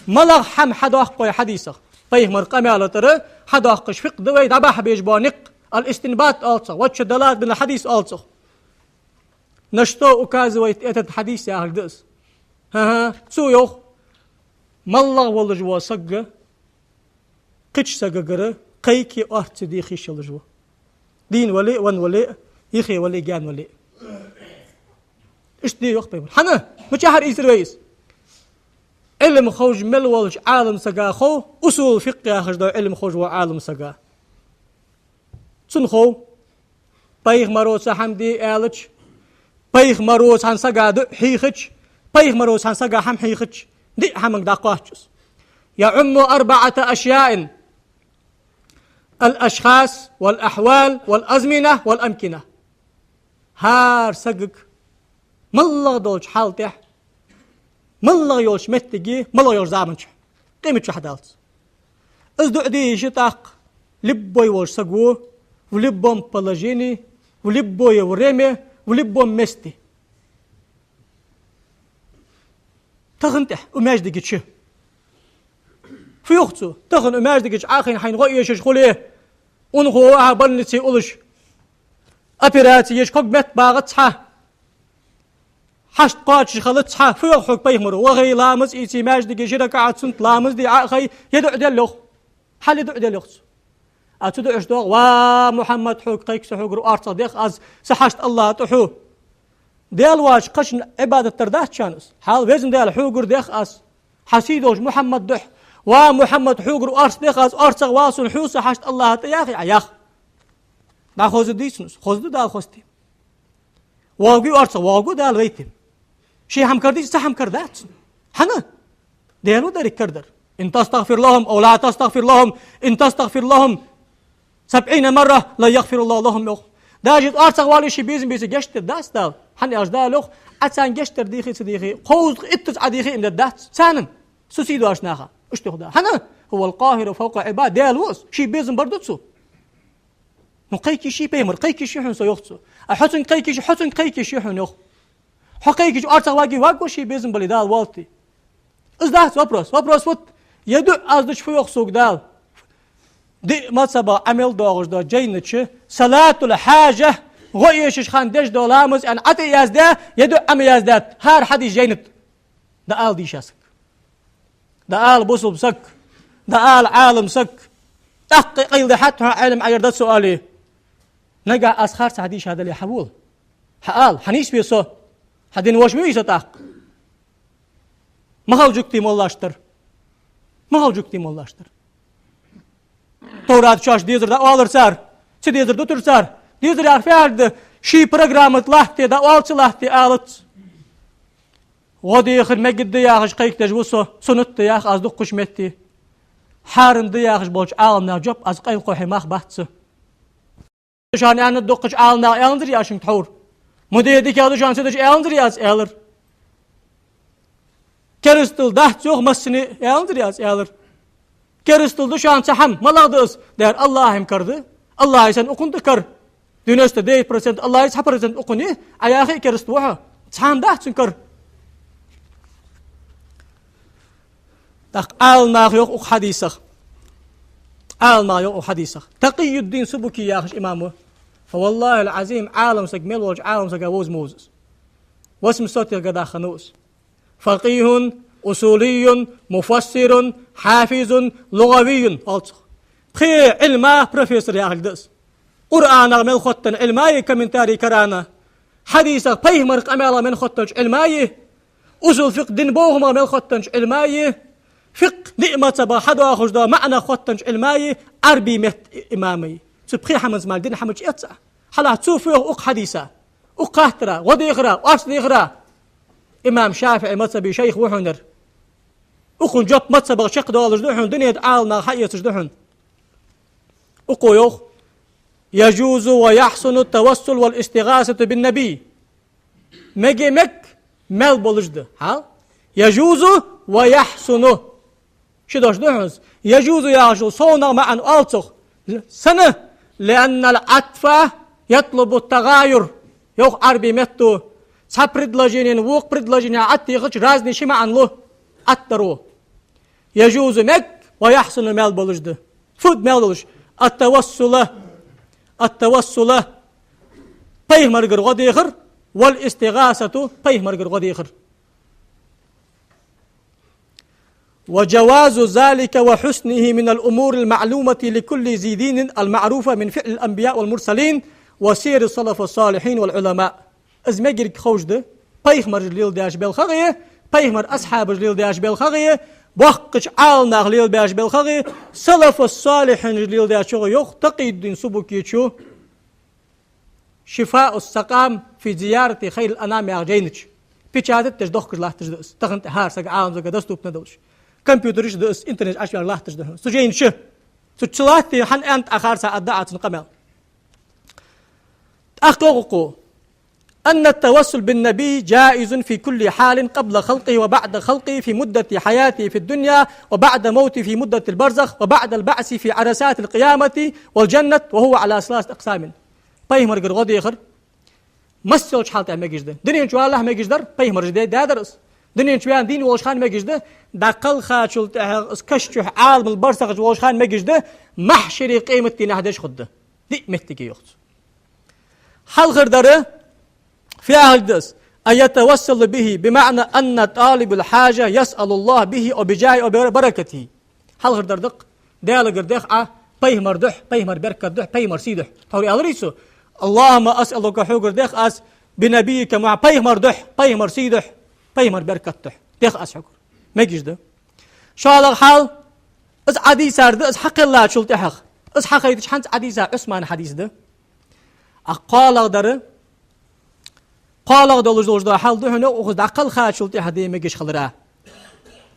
МалагӀа хӀама хьадоаккх вай хьадисах? Пайхамара къамаьла тӀара хьадоаккхаш фикъхӀ да вай дӀабахьа безаш бола никъ. الاستنباط оал цох, وجه الدلالة من الحديث оал цох. На что указывает этот хьадис яхар да из. ХӀа-хӀа, цо йоах, малагӀа волаш вола саг кхыча сагагара кхайке, орц дехаш йолаш ва. Дийна вале а, венна вале а, юхе вале а, гаьна вале а. Иштта де, йоах пайхамаро. ХӀана? Мичахьара ийцар вай из? Ӏилма ховш мел волча Ӏалам сага хов, усул фикъхӀ яхаш дола Ӏилма ховш вола Ӏалам сага. Цунна хов, пайхамаро цхьа хӀама де аьлча, пайхамаро цхьан сага дуӀа хьийхача, пайхамаро цхьан сага хӀама хьийхача, диъ хӀаманга дӀакхоач из. يعم أربعة أشياء: الأشخاص والأحوال والأزمنة والأمكنة. ХӀара сагага, малагӀа долча хьала тӀа, малагӀа йолча моттиге, малагӀа йолча заман чу, къемат чу хьадалац. Из дуӀа де йиш я тӀаккха любой волча саго, в любом положении, в любое время, в любом месте. Тахан тӀехьа укх маьждига чу. Фу йоах цо? Тахан укх маьждига чу Ӏохайна хьайна гӀо эшаш хуле, унахо ва Ӏа больнице уллаш, операци еш, ког метта багӀац хьа, хьашт кхоачаш хилац хьа, фу йоах хьога пайхамаро? Вахай, ламаз эций, маьждиге ши ракаӀат суннат ламаз де Ӏохай, ер дуӀа де, йоах. Хьал ер дуӀа де, йоах цо. А цу дуӀаш доагӀа: ва Мухьаммад, хьога кхайк со, хьогара орцагӀ дех аз, са хьашт АллахӀа тӀа хьу. Даьла воацача кхыча Ӏибадат дар дац шоана из? Хьал, Везан Даьла, хьогара дех аз, хьа сий долча Мухьаммада духьа. Ва Мухьаммад, хьогара орц дех аз, орцагӀвала сона, хьу са хьашт АллахӀа тӀа, яхий Ӏа? Ях. ДӀахоза дий цунна из? Хоза да, Дала хоза тем. ВоагӀаргвий орцагӀ? ВоагӀаргва, Дала вайтам. Ший хӀама кара дий из? Цхьа хӀама кара дац цунна. ХӀана? Даьла ва деррига карадар. إن تستغفر لهم أو لا تستغفر لهم، إن تستغفر لهم سبعين مرة لن يغفر الله لهم, йоах. Даже орцагӀвале, ший безам бе ца гешт дергдац Дала. ХӀана аьлча Дала йоах: Ӏа царна гешт дар дийхе а ца дийхе, кховзткъа иттаза Ӏа дийхе а, им дергдац царна, са сий долча наха. Иштта йоах Дала. ХӀана? هو القاهر فوق عباده, Даьла ва из, ший безам бар да цо. Ну, кхайка йиш я пайхамарга, кхайка йиш я хьона со, йоах цо. А хьо цунга кхайка йиш я, хьо цунга кхайка йиш я хьона, йоах. Хьо кхайкача, орцагӀваргвий, варгвий ший безам бале, Дала воаллийте? Из дац вопрос. Вопрос вот: ер дуӀа аз дича фу йоах сога Дала? Диъ мазхӀабах Ӏамал доагӀаш дола жайна чу صلاة الحاجة гӀо эшача хана деш дола ламаз аьнна Ӏа тӀа яздаь, е дуӀа Ӏа ма яздаьд, хӀара хьадис жайнад. ДӀаала дийша саг. ДӀаала бусалба саг. ДӀаала Ӏалам саг. ТӀаккха къайладаьхьад хьона Ӏалам Ӏайр да цо аьле. Нагахь аз харцахьа дийша дале хьавола. Хьаала, хьанийсве со. Хьа дин воша вуй со тӀаккха. Махал жугтий моллаш дар. Махал жугтий моллаш дар. Товрат чош дезар дӀаоалар цар. Ца дезар дутар цар. Дезар яхар фу яхар да, ший программа тӀа латте, дӀаоал ца латте алац. ГӀо дехар мегаргда яхаш кхайкадеш ва со, суннат да ях аз дуккхача метте. Хьарам да яхаш болча Ӏаламнаха жоп аз къайлакхухье мах бац са. Шоана аьннад дуккхача Ӏаламнаха, аьннадар аз шуга тхьовра. Ма де дикагӀа да шоана ца деш, аьннадар аз, аьлар. Керастал дац йоах массане, аьннадар аз, аьлар. Керастал да шоана цхьа хӀама, малагӀа да из? Дера, АллахӀа-м кара да. АллахӀа санна укхун да кара. Девяносто девять процент АллахӀа, цхьа процент укхун я, Ӏа яхе а кераста ва хьо. Цхьа хӀама дац цун кара. ТӀаккха Ӏаламнаха йоах укх хьадисах. Ӏаламнаха йоах укх хьадисах. Такъийюддин Субуки яхаш имам ва. Фа валлахӀил-Ӏазим, Ӏалам саг мел волча Ӏалам сага вовза ма вовза из. Восемьсотых годах хиннав из. Факъихьун, усулийюн, муфассирун, хьафизун, лугӀавийюн оал цох. Пхе Ӏилма профессор яхилга да из. Къуръанах мел хоттаденна Ӏилма я, комментарий карана. Хьадисах, пайхамара къамаьлах мел хоттаденнача Ӏилма я. Усул фикъхӀ, дин бовхамах мел хоттаденнача Ӏилма я. ФикъхӀ, ниӀ мазхӀабах хьадоахаш дола маӀанах хоттаденнача Ӏилма я, Ӏарбий метта имам я. Цу пхе хӀаманца мара дин хӀама чуэц Ӏа. Хьалха цо фу йоах укх хьадиса, укх хаттара, гӀо дехара, орц дехара? Имам ШафиӀий мазхӀаба шайх ва хьона ер. Укхун жоп мазхӀабах чакхдоалаш да хьона, дунен тӀа Ӏаламнаха хьаэцаш да хьона. Укхо йоах: يجوز ويحسن التوسل والاستغاثة بالنبي. Меге мег, маьл болаш да. Хьал? يجوز ويحسن. Ши дош да хьона из. يجوز яхаш йола совнагӀа маӀан оал цох. Сенна? لأن العطف يطلب التغاير. Йоах Ӏарбий метто. Цхьа предложенена вокха предложене Ӏотта техача, разный ши маӀан лу Ӏоттадаро. يجوز мег, ويحسن маьл болаш да. Фуд маьл болаш? التوسل. التوسل. Пайхамарагара гӀо дехар. والاستغاثة. Пайхамарагара гӀо дехар. وجواز ذلك وحسنه من الأمور المعلومة لكل ذي دين المعروفة من فعل الأنبياء والمرسلين وسير السلف الصالحين والعلماء. Из мегарг ховш да, пайхамараш леладеш белхагӀе, пайхамара асхьабаш леладеш белхагӀе, боккхача Ӏаламнаха лелабеш белхагӀе, салафу-салихьинаша леладеш чугӀе, йоах Такъийюддин Субукечо «Шифаъу-с-сакъам фи зиярати хайрил-анам» яхача жайна чу. Печатать деш дохкаш латташ да из. Тахан тӀа хӀара сага, Ӏалам сага доступна долаш. Компьютераш да из, интернет Ӏочувер латташ да хьона. Цу жайна чу. Цу чу латте хьан аьнна тӀа харца адда Ӏа цун къамаьл. ТӀаккха йоах укхо: أن التوسل بالنبي جائز في كل حال قبل خلقه وبعد خلقه في مدة حياته في الدنيا وبعد موته في مدة البرزخ وبعد البعث في عرصات القيامة والجنة وهو على ثلاثة أقسام. Пайхамарагара гӀо дехар масса йолча хьала тӀа мегаш да. Дунен чу валалехь мегаш дар, пайхамараш де-, даьдар из. Дунен чу ваьнна дийна волча хана мегаш да, дӀакхалхачул тӀехьагӀа из каша чу Ӏаламул барзахача волча хана мегаш да, махьшаре къематдийнахьа деш хургда. Диъ моттиге йоах цо. Хьалхардар, фу яхилга да из: أن يتوسل به، بمعنى أن طالب الحاجة يسأل الله به أو بجاهه أو ببركته. Хьалхардар да-кх: Даьлагара дех Ӏа пайхамара духьа, пайхамара берката духьа, пайхамара сий духьа. Тхьовра аьлар цо: اللهم أسألك, хьогара дех аз, بنبيك محمد, пайхамара духьа, пайхамара сий духьа, пайхамара берката духьа дех аз хьогара. Мегаш да. ШоллагӀа хьал, из Ӏодийцар да, из хьакхеллачул тӀехьагӀа. Из хьахайтача хӀанз Ӏодийца Ӏусмана хьадис да. А кхоалагӀдар, кхоалагӀа долаш долаш дола хьал да хьона, укхаза дӀакхалхачул тӀехьа де мегаш хилара.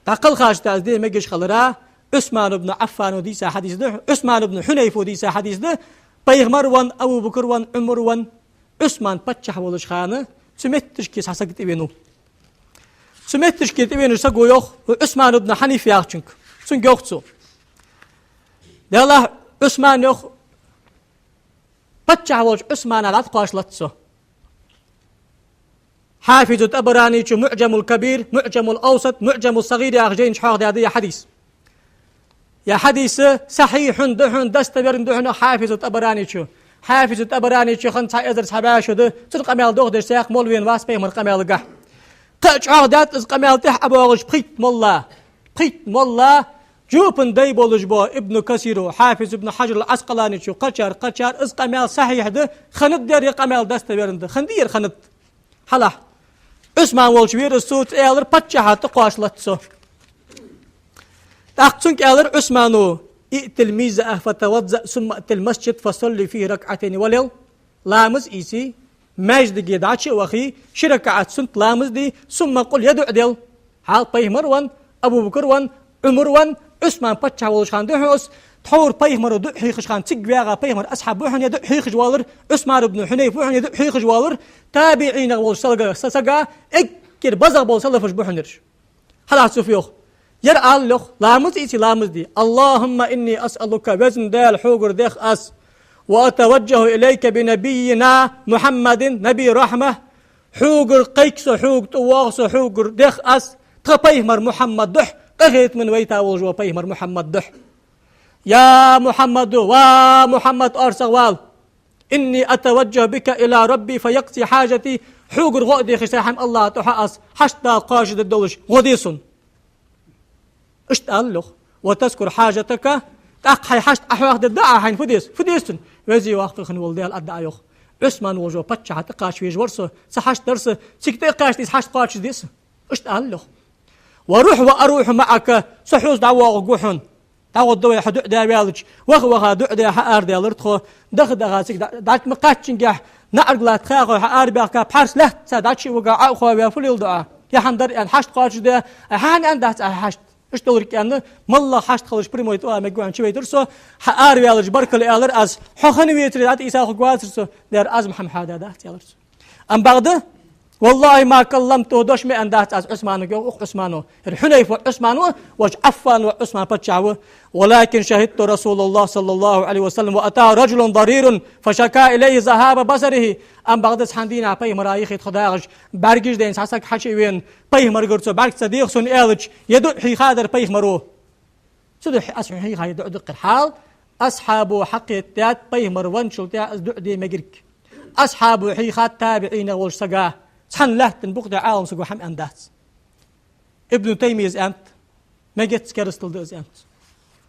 ДӀакхалхача тӀа из де мегаш хилара, Ӏусман ибн Ӏаффано дийца хьадис да, Ӏусман ибн Хьунайфо дийца хьадис да, пайхамар венна, Абу Бакр венна, Ӏумар венна, Ӏусман паччахь волча хана, цу метташка цхьа саг тӀавенав. Цу метташка тӀавенача саго йоах, Ӏусман ибн Хьаниф яхачунга, цунга йоах цо: Делахь, Ӏусман, йоах, паччахь волча Ӏусмана дӀатӀакхоачалац со. Хьафизу ТӀабараничо «МуӀжамул-Кабир», «МуӀжамул-Авсат», «МуӀжамус-СагӀир» яхача жайна чу хьоахадаьд ер хьадис. Ер хьадис сахьихьун да хьона, достоверный да хьона, йоах Хьафизу ТӀабараничо. Хьафиз ТӀабараничо хинна цхьа эзар цхьа бӀаь шу да, цун къамаьл дохадеш цхьа молла вена вац пайхамара къамаьлагахь. Кхы а чӀоагӀа дац из къамаьл тӀехьа а боагӀаш пхийтта молла. Пхийтта молла, жопан дай болаш бола Ибн Касиро, Хьафиз Ибн Хьажар ал-Ӏаскъаланичо, кхычар, кхычар, из къамаьл сахьихь да, хиннад ер къамаьл, достоверно да, хиннад ер, хиннад. Хьалахь. Ӏусман волча вера из цо, цо аьлар, паччахьа тӀакхоачалац со. ТӀаккха цунга аьлар Ӏусмано: «ائت الميزأة فتوضأ ثم ائت المسجد فصل فيه ركعتين», валел, ламаз ийце, маьждиге дӀачу а вахе, ши ракаӀат суннат ламаз де, «ثم قل», е дуӀа дел. Хьал пайхамар венна, Абу-Бакр венна, Ӏумар венна, Ӏусман паччахь волча хана да хьона из, тхьовра пайхамара дуӀа хьехаш хана цига вагӀа пайхамара асхьаб ва хьона е дуӀа хьехаш воаллар, Ӏусман ибн Хьунайф ва хьона е дуӀа хьехаш воаллар, табиӀинех волча сага, са-, сага, эггара базагӀа бола салафаш ба хьона ераш. Хьалахь цо фу йоах. Ер ала йоах, ламаз ийце, ламаз де. «اللهم إني أسألك», веза Даьла, хьогара дех аз. «وأتوجه إليك بنبينا محمد نبي الرحمة». Хьогара кхайк со, хьога тӀавоагӀа со, хьогара дех аз, тха пайхамар Мухьаммад духьа, къахетама вайта волаш вола пайхамар Мухьаммад духьа. «يا محمد», ва Мухьаммад, орцагӀвала. «إني أتوجه بك إلى ربي فيقضي حاجتي». Хьогара гӀо а дехаш, са хӀама АллахӀа тӀа хьа аз, хьашт Дала кхоачашдергдолаш гӀо де сона. Иштта ала йоах. «وتذكر حاجتك», тӀаккха хьай хьашт Ӏохьоахадергда Ӏа хьайна, фу деза, фу деза цунна? Веза-воккха хинна вола Даьла, аргда Ӏа, йоах. Ӏусман волча паччахьа тӀакхача везаш вар со, са хьашт дар са, цига тӀакхача деза, хьашт кхоачашде са. Иштта ала йоах. «وروح وأروح معك», со хьоца дӀавоагӀаргва хьона. ДӀагӀоргда вай хьо дуӀа даь ваьлча, ваха-ваха дуӀа даь хьаарадаьлар тхо, даха-даха цига дӀа-, дӀатӀа ма кхаччингехь, наӀарга латта хьаькхой хьаараваьхка, пхьарс лаьтта ца дӀачу а вига, Ӏа а ховш, фу леладу Ӏа? Е хӀама дар аьнна, хьашт кхоачашде, Ӏа хӀана аьннадац Ӏа хьашт? Иштта долга аьнна, моллагӀа хьашт хилча прямой тӀа а мегаргва хьона, чу вайтар со, хьаараваьлча баркал аьлар аз, хьо хинна вецаре дӀатӀаийца хургвацар со, дера аз ма хӀама хьададац, аьлар цо. Амма бакъда, «والله ما كلمته», дош ма аьннадац аз Ӏусманага, йоах укх Ӏусмано. Ер Хьунайф воӀ Ӏусман ва, вож Ӏаффан воӀ Ӏусман паччахь ва. «ولكن شهدت رسول الله صلى الله عليه وسلم وأتاه رجل ضرير فشكا إليه ذهاب بصره». Амма бакъда цхьан дийнахьа пайхамара юхе тхо дагӀаш, бӀаргаш дайна цхьа саг хьачу а вена, пайхамарагара цо бӀарг ца дех сона аьлча, е дуӀа хьийхадар пайхамаро. Цудухьа аз хьона хьийха ер дуӀа да-кх ер. Хьал асхьабо хьакхетадаьд, пайхамар венначул тӀехьа из дуӀа де мегарг. Асхьабо хьийхад, табиӀинех волча сага, цхьан лаьттан букъа тӀа Ӏалам саго хӀама аьннадац. Ибн Таймийяс аьннад, мегац, керастал да из, аьннад.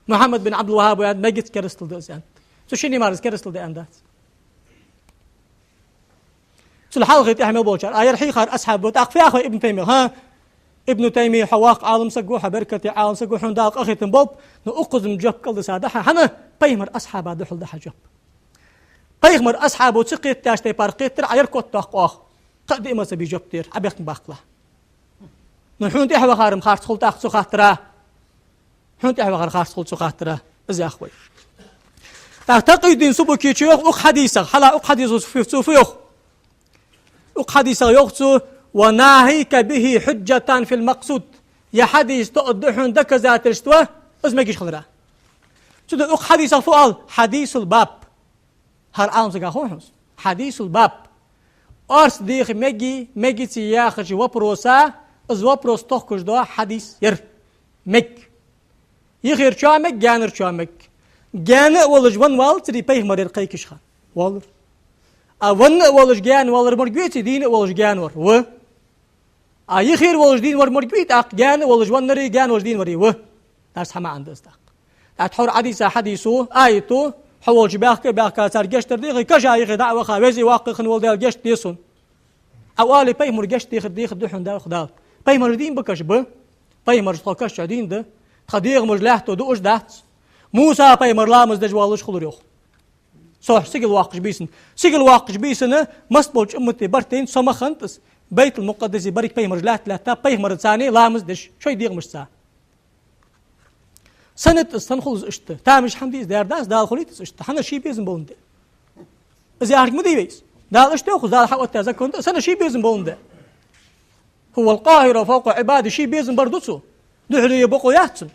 Мухьаммад бин Ӏабдул-ВахӀхӀабо аьннад, мегац, керастал да из, аьннад. Цу шинне мара из керастал да аьннадац. Цул хьалхе тӀехьа мел болчар: а, ер хьийхар асхьаб ва, тӀаккха фу йоах вай Ибн Таймийяга? ХӀа, Ибн Таймийя, хьо воккха Ӏалам саг ва, хьо беркате Ӏалам саг ва, хьона Дала къахетам болба, но укхаза-м жоп кӀалдиса да хьа, хӀана, пайхамара асхьаба духьал да хьа жоп. Пайхамара асхьабо ца кхетадеш тайпара кхетар Ӏа, ер котдоаккх оаха. Кхы а диъ мазхӀаба жоп дер, Ӏа бехк ма баккхалахь. Но хьона тӀехьа вахар-м харц хул тӀаккха цу хаттара. Хьона тӀехьа вахар харц хул цу хаттара, из йоах вай. ТӀаккха Такъийюддин Субукичо йоах укх хьадисах, хьалха укх хьадисо фу, цо фу йоах? Укх хьадисах йоах цо: «وناهيك به حجة في المقصود». Ер хьадис тоъаргда хьона доказательство, из мегаш хилара. Цудухьа укх хьадисах фу оал? حديث الباب. ХӀара Ӏалам сага хов хьона из? حديث الباب. Орц деха мегий, мегаций яхача вопроса, из вопрос тохкаш дола хьадис я ер. Мег. Юхера чоа мег, гаьнара чоа мег. Гаьна а волаш венна валацарий пайхамар ер кхайкача хана? Валар. А венна а волаш гаьна валар морг веций, дийна а волаш гаьна вар? Ва. А юхера волаш дийна вар морг вий тӀаккха, гаьна а волаш веннари, гаьна волаш дийна вари? Ва. Дарс хьа маӀан да из тӀаккха. ТӀаккха тхьовра Ӏодийца хьадисо, аято, хьо волча баьхка а баьхка цар гешт дар дехе, каша юхе дӀа а ваха, веза-воккха хинна вола Даьла гешт де сона. Ӏа оале, пайхамара гешт дехар дехаргда хьона, дӀаоха Дала. Пайхамараш дийна ба каша? Ба. Пайхамараш тхо каша чу дийна да. Тха дегӀамаш лаьтто дуаш дац. Муса пайхамар ламаз деш воаллаш хулар, йоах. Со сигала воаккхача бийсан. Сигала воаккхача бийсан массаболча уммата барт тайна со ма хиннад из. Байтул-Мукъаддасе берригаш пайхамараш лаьтта-лаьтта, пайхамарца цхьана ламаз деш, шоай дегӀамашца. Сенна да из, сенна хул из иштта? Тамаш хӀама дий из, дера дац, Дала хулийт из иштта. ХӀана, ший безам боландаь. Из яхилга ма дий вай из. Дала иштта йоах из, Дала хьаоттаяь закон да, сенна, ший безам боландаь. «هو القاهر فوق عباده», ший безам бар да цо. Духьале бокъо яц цун.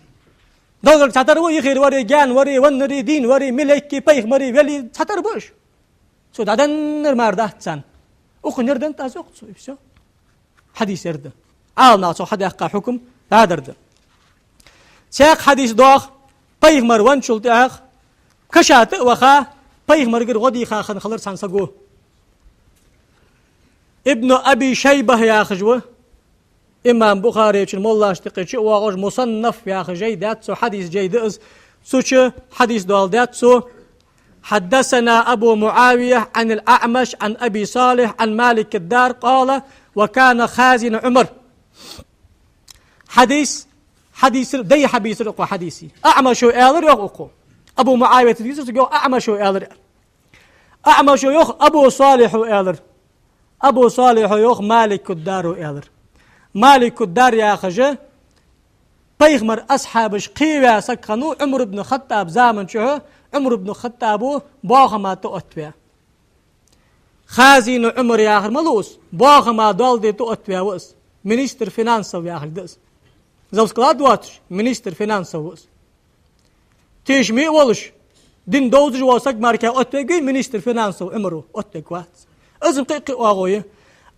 Доллар цхьатарра ва, юхера вари, гаьна вари, веннари, дийна вари, малайкий, пайхамари, вели, цхьатарра ба уж. Цо дӀаденнар мара дац царна. Укхун ер деннад аз, йоах цо, и всё. Хьадис ер да. Ӏаламнаха цох хьадаьккха хьукам дӀадар да. Цхьаькха хьадис доагӀа, пайхамар венначул тӀехьагӀа, каша тӀа а ваха, Пайхамарагара гӀо дийха хинна хилар цхьан саго. Ибн Аби Шайба яхаш ва имам Бухаречун моллашта юкъе чу а воагӀаш, Мусаннаф яха жай даьд цо, хьадис жай да из. Цу чу хьадис доаладаьд цо: حدثنا أبو معاوية عن الأعمش عن أبي صالح عن مالك الدار قال: وكان خازن عمر. Хьадис, хьадисар, дай хьабийцар укхо хьадиси. АӀмашо аьлар йоах укхо. Абу МуӀавията дийцар цунга йоах, АӀмашо аьлар. АӀмашо йоах, Абу Салихьо аьлар. Абу Салихьо йоах, Маликуддаро аьлар. Маликуддар яхаш пайхамара асхьабаш кхеваь саг хиннав Ӏумар ибн Хаттаба заман чухь, Ӏумар ибн Хаттабо боахама тӀа оттаваь. Хазину Ӏумар яхар малув из, боахама доал де тӀа оттаваь ва из. Министр финансов яхилга да из. Зав склад воацаш, министр финансов ва из. Тешаме а волаш, дин довзаш вола саг мара оттавергвий министр финансов Ӏумаро? Оттавергвац. Из-м кхы а кхы а оагӀув я.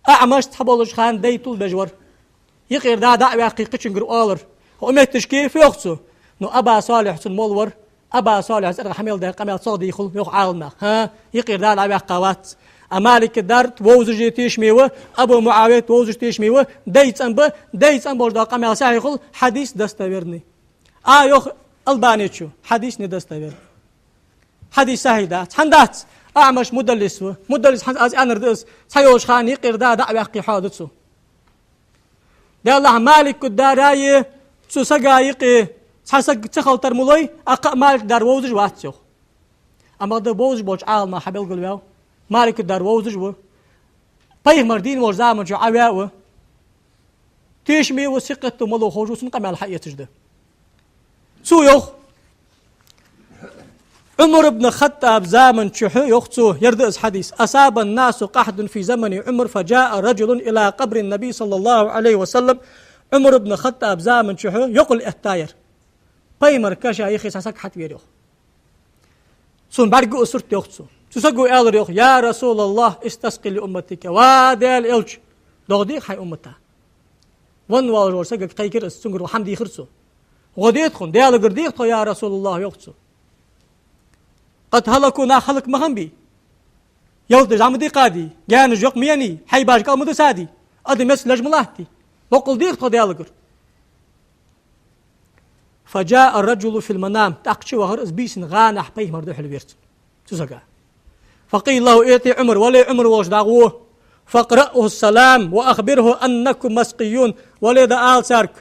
АӀмаш цхьаболча хана дай тулбеш вар. Юкъера да дӀа а ваьккхе, кхычунгара оалар: «Хьо метташке фу йоах цо?» Ну, Аба Салихь цун молла вар. Аба Салихьа цӀерагӀа хьа мел даь къамаьл цох дий хул, йоах Ӏаламнаха. ХӀа, юкъера да дӀа а ваьккха вац. А Маликуддар вовзаш а тешаме ва, Абу МуӀавията вовзаш а тешаме ва, дай цӀенбаь, дай цӀенболаш дола къамаьл сахьихь хул, хьадис достоверный. А, йоах Албанечо, хьадис недостоверный. Хьадис сахьихь дац. ХӀана дац? АӀмаш мудаллис ва. Мудаллис хӀанз аз аьннар да из. Цхьайолча хана юкъера да дӀа а ваьккхе хьоаду цо. Деллахь, Маликуддараи цу сага юкъе цхьа саг ца хилийтар ма лой, а кхы а Маликуддар вовзаш вац, йоах. Амма да вовзаш болча Ӏаламнаха хьабелгалваьв, Маликуддар вовзаш ва. Пайхамар дийна волча заман чухь Ӏаваь а ва. Тешаме ва, сикхетам ма лув, ховш ва, цун къамаьл хьаэцаш да. Цо йоах, Ӏумар ибн Хаттаба заман чухь, йоах цо, ер да из хьадис: أصاب الناس قحط في زمن عمر فجاء رجل إلى قبر النبي صلى الله عليه وسلم. Ӏумар ибн Хаттаба заман чухь йокъал эттаяр. Пайхамара каша юхе цхьа саг хьатӀавера, йоах. Цунна бӀаргагу из сурт, йоах цо. Цу саго аьлар, йоах: «يا رسول الله، استسق لأمتك». Ва Даьла элча, догӀа деха хьай уммата. Венна волаш волча сагага кхайкар из, цунгара хӀама дийхар цо. ГӀо де тхона, Даьлагара деха тхо, я Расулаллахь, йоах цо. «قد هلكوا», нах хӀалак ма хиннабий? Ялаташ зӀамига ма дикхадий? Гаьнаш йокъа ма яьннай? Хьайбаш кӀал ма дисадий? Адам меца леш ма латтий? Боккъал деха тхо Даьлагара. «فجاء الرجل في المنام». ТӀаккха чувахар из бийсанна гӀанахьа пайхамара духьала вер цунна, цу сага. «فقيل له: ائت عمر», вале, Ӏумар волча дӀагӀо. «فاقرئه السلام وأخبره أنكم مسقيون». Вале, дӀаала царга: